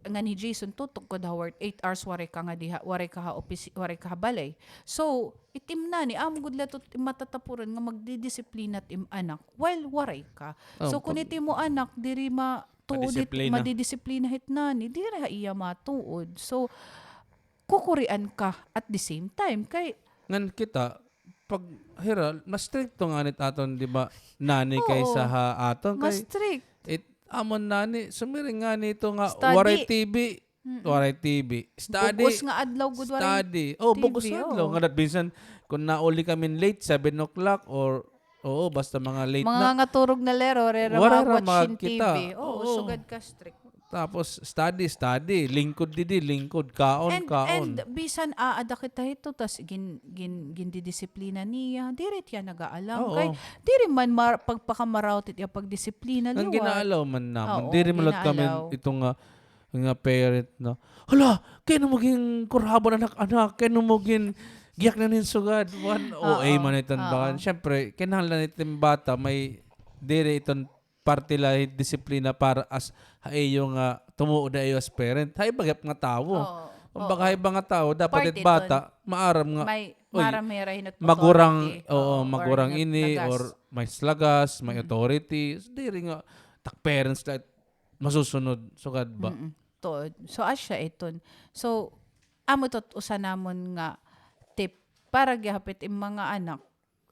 ngan hi Jason, tutok gud ha work, eight hours waray ka nga diha, waray ka ha opisina, waray ka ha balay. So, it im nani, amo gud la it matatapuran nga magdidisiplina it im anak while waray ka. So, kun it imo anak, diri matuod it, madidisiplina hit nani, diri ha iya matuod. So, kukurian ka at the same time. Kay, ngan kita, pag hira, mas stricto ngani it aton, di ba, nani kaysa ha aton. Kay, mas strict. It, amon nani, sumiring ngani ito nga, waray T V, waray T V. Study. Bug-os nga adlaw gud waray T V. Study. Oh, bug-os nga adlaw. Nga dat minsan, kun nauli kami late, seven o'clock or Oo, basta mga late na. Mga ngaturog na lero, rera makawatch hin T V. Oo, sugad ka strict. Tapos study, study. Lingkod didi, lingkod. Kaon, kaon. And bisan aada kita hito, tas gin, gin, gindidisiplina niya. Diri it iya nag-aalam. Kay, diri man pagpakamarawt it iya pagdisiplina, liwat. Ngan gin-aalaw man namon. Diri man liwat kami ito nga nga parent na, "Hala, kay ano mo gin kurhaban anak-anak, kay ano mo gin giyak na nin sugad." One, O A man iton bakan. Siyempre, kinahanglan iton bata may diri iton parte la disiplina para as ha iyo nga tumuod ha iyo as parent. Ha iba gihap nga tawo. Kumbaga, ha iba nga tawo, dapat it bata maaram nga, uy, magurang, oo, magurang ini or may lagas, may authority. Diri nga tak parents la masusunod, sugad ba? Mm-mm. Tuod. So, asya iton. So, amo ito usa namon nga tip para gihap it im mga anak.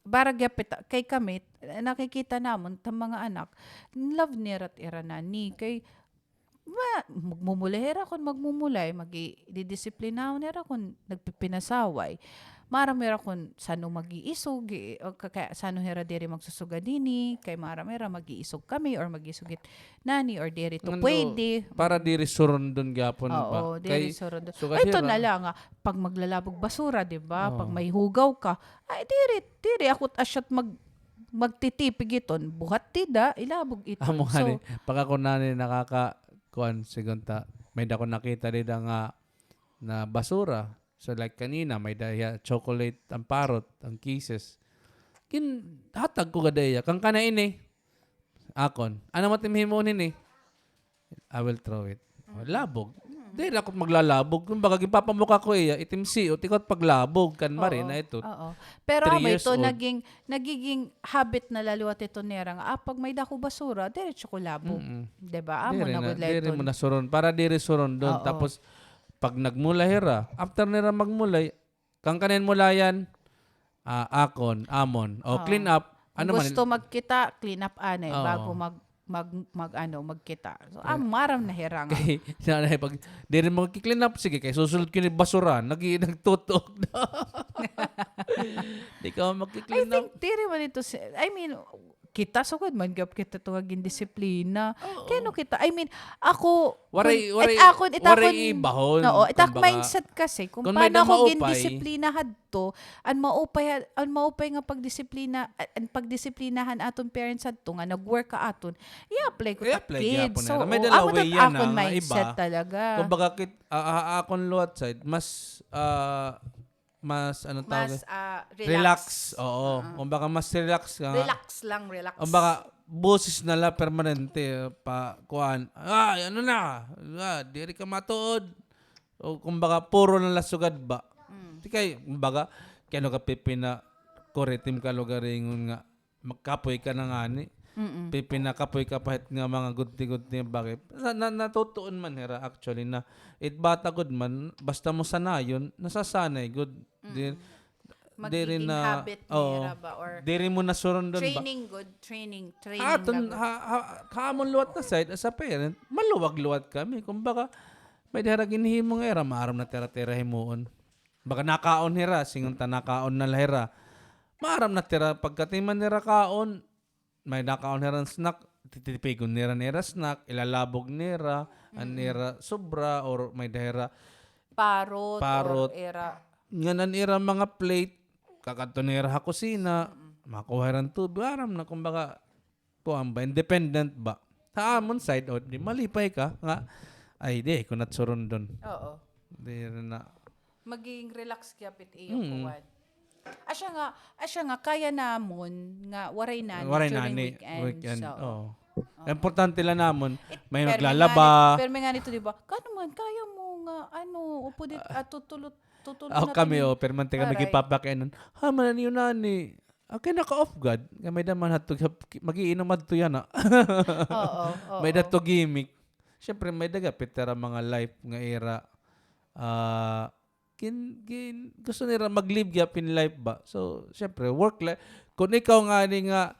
Para gihap it, kay kami, nakikita namon, it mga anak, love nira it ira nani. Kay, ma-, magmumulay hira kon magmumulay, magi-, didisiplinahon hira kon nagpipinasaway. Maaram hira kon san-o mag-iisog, i-, o ka-, kay san-o hira diri magsusugad hini, kay maaram hira mag-iisog kami or mag-iisog it nani or diri ito pwede. Para diri surundon gihapon ba? Oo, diri surundon. Ay, ito na la nga, pag maglalabog basura, di ba? Pag may hugaw ka, ay, diri, diri, ako asya it mag-, magtitipig iton. Buhat dida, ilabog iton. Amo ngani, pag ako nani nakaka-, kuan, sigunta, may-ada ko nakita dida nga na basura. So, like kanina, may-ada hiya chocolate, an parot, an kisses. Ginhatag ko gad ha iya. Kan kana ini, akon. Ano man it im himuon hini? I will throw it. Labog. Diri ako maglalabog. Kumbaga, ginpapamukha ko iya, it im siot, ikaw it paglabog, kan Marina ito. Oo. Pero amo ito, naging, nagiging habit na la liwat ito nira nga, ah, pag may-ada ko basura, diretso ko labog. Di ba? Amo na gud la ito. Diri mo na surundon. Para diri surundon. Tapos, pag nagmulay hira, after nira magmulay, kan kanan mulayan, ah, akon, amon. O, clean up. Ano man? Gusto magkita, clean up anay bago mag-, mag-, mag-, ano, magkita. So, ah, maaram na hira nga. Kay, nanay, pag diri mo magki-clean up, sige, kay susulod ko ini basura, nagi-, nagtutok na. Di ka magki-clean up. I think, diri man ito si-, I mean, kita sugad man gihap kita ito nga gindisiplina. Kay ano kita, I mean, ako, waray, waray, it akon, it akon, waray ibahon, oo, it ak-, kumbaga, mindset kasi, kung paano ako gindisiplina hadto, an maupay, an maupay nga pagdisiplina, an pagdisiplinahan aton parents hadto nga nag-work ha aton, i-apply ko ta kids. So, amo it akon mindset talaga. Kumbaga, kit-, ah, ah, akon liwat side, mas, ah, mas, ano tawag? Mas, ah, relax. Relax, oo. Kumbaga, mas relax ka nga. Relax lang, relax. Kumbaga, boses na la permanente, pa, kuan, "Ay, ano na? Ah, diri ka matuod." O, kumbaga, puro na la sugad ba? Di kay, kumbaga, kay ano ka pipina-, kuritim ka lugaringon nga, magkapoy ka na ngani. Pipinakapoy ka pa hit nga mga gudti-gudti nga bagay. Na, na, natutuon man hira actually na it bata gud man, basta mo sanayon, nasasanay gud. Di, diri na, oo, diri mo na surundon ba? Training gud, training, training. Aton, ha, ha, ha amon liwat na side, as a parent, maluwag liwat kami. Kumbaga, may-ada hira ginhimo nga ira, maaram na it ira, it ira himuon. Baga nakaon hira, singon ta nakaon na la hira. Maaram na it ira, pagkatiman nira kaon, may nakaon hira nga snack, titipigon nira an ira snack, ilalabog nira an ira sobra or may-ada hira parot or ira. Ngan an ira mga plate, kakadto nira ha kusina, makuha hira hin tubig, aram na, kumbaga, kuan ba, independent ba. Ha amon side, o, di malipay ka nga, ay, di, kuno surundon. Oo. Di na. Maging relax gihap it iyo kuan. Asya nga, asya nga, kaya namon nga waray nani during weekend. Oo. Importante la namon, may maglalaba. Pero may ngani to, di ba? Kano man, kaya mo nga, ano, upod it, ah, tutulot, tutulot na kami, o, pero man tika nagipapakain. Ha, man, ano yun, nani? Ah, kay naka-off gad. Kay may-ada man hadto, mag-iinom hadto yana. Oo, oo. May-ada hadto gimik. Siyempre, may-ada gihap it ira mga life nga ira, ah, gin-, gin-, gusto nira mag-live gihap hin life ba. So, siyempre, work life. Kung ikaw ngani nga,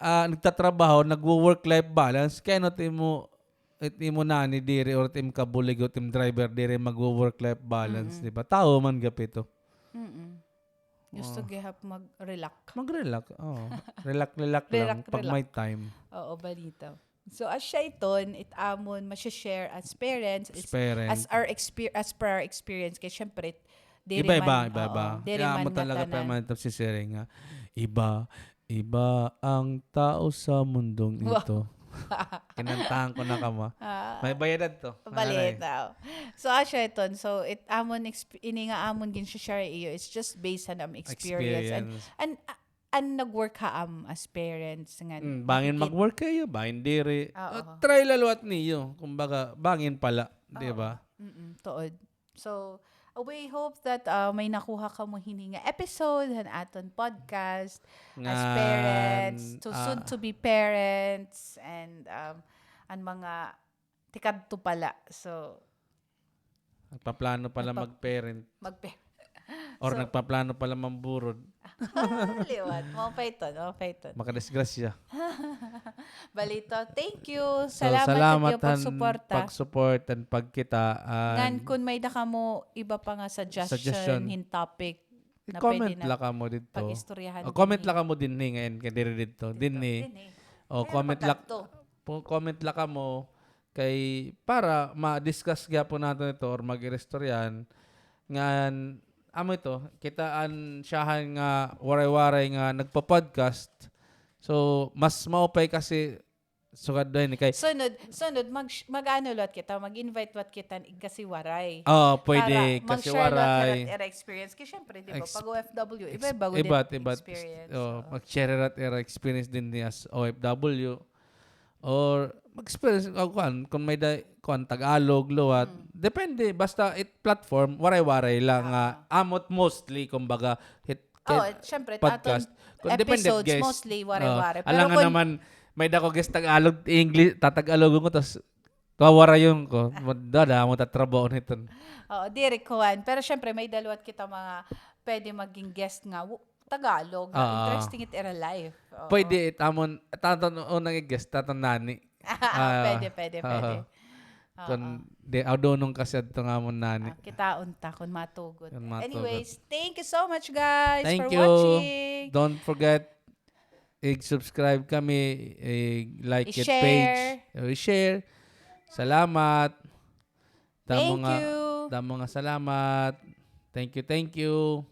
ah, nagtatrabaho, nagwo-work life balance, kay ano it imo, it imo nani diri or it imo kabulig o it imo driver diri magwo-work life balance, di ba? Tawo man gihap ito. Gusto gihap mag-relax. Mag-relax, oo. Relax, relax lang pag may time. Oo, balita. So, asya iton, it amon ma-share as parents, as our exper-, as per our experience, kay syempre, diri man, iba-iba, iba-iba. Diri man talaga permanent of sharing nga. Iba, iba ang tao sa mundong ito. Kinantahan ko na kamo. May bayad adto. Balita. So, asya iton. So, it amon exp-, ini nga amon gin-share iyo, it's just based on am experience. And, and, ah, an nag-work ha am as parents ngan bangin mag-work kayo, bangin diri. Try la liwat niyo. Kumbaga, bangin pala, di ba? Tuod. So, we hope that, ah, may nakuha kamo hini nga episode han aton podcast as parents, to soon to be parents, and, um, an mga tikadto pala. So, nagpaplano pala mag-parent. Mag-parent. Or nagpaplano pala mamburod. Liwat. Mao pa iton, mao pa iton. Makadisgrasya. Balita, thank you. Salamat han pagsuporta. Pag-support and pagkita. Ngan kun may-ada kamo iba pa nga suggestion hin topic na pwede na pag-istoryahan dinhi. Comment la kamo dinhi ngayon kay diri didto. Dinhi. O, comment la kamo. Kay para ma-discuss gihapon naton ito or mag-iristoryahan ngan amo ito, kita an siyahan nga Waray-Waray nga nagpa-podcast. So, mas maupay kasi sugad daw ini kay sunod, sunod, mag-, mag-ano liwat kita, mag-invite liwat kita hin igkasiwaray. Oo, pwede, para mag-share liwat hira experience. Kay syempre, di ba, pag O F W, iba-iba gud experience. Oo, mag-share hira experience dinhi as O F W. Or mag-experience, ah, kuan, kung may da-, kuan, Tagalog, liwat. Depende, basta it platform, Waray-Waray la nga, amo it mostly, kumbaga, it, syempre, podcast. Kung depende episodes, guest, mostly Waray-Waray. Pero alangan kung naman, may-ada ko guest Tagalog, English, tatagalogon ko, tas wawarayon ko. Dada, amo tatrabaho niton. Oo, diri kuan. Pero syempre, may-ada liwat kita mga pwede maging guest nga, Tagalog, interesting it ira life. Oo. Pwede it amon, it aton unang i-guest, it aton nani. Pwede, pwede, pwede. Kun di, aw, dunong kasi adto nga amon nani. Ah, kitaon ta kun matugot. Kun matugot. Anyways, thank you so much, guys, for watching. Thank you. Don't forget, i-subscribe kami, i-like it page. I-share. O, i-share. Salamat. Thank you. Damo nga salamat. Thank you, thank you.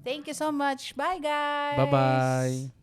Thank you so much. Bye, guys. Bye-bye.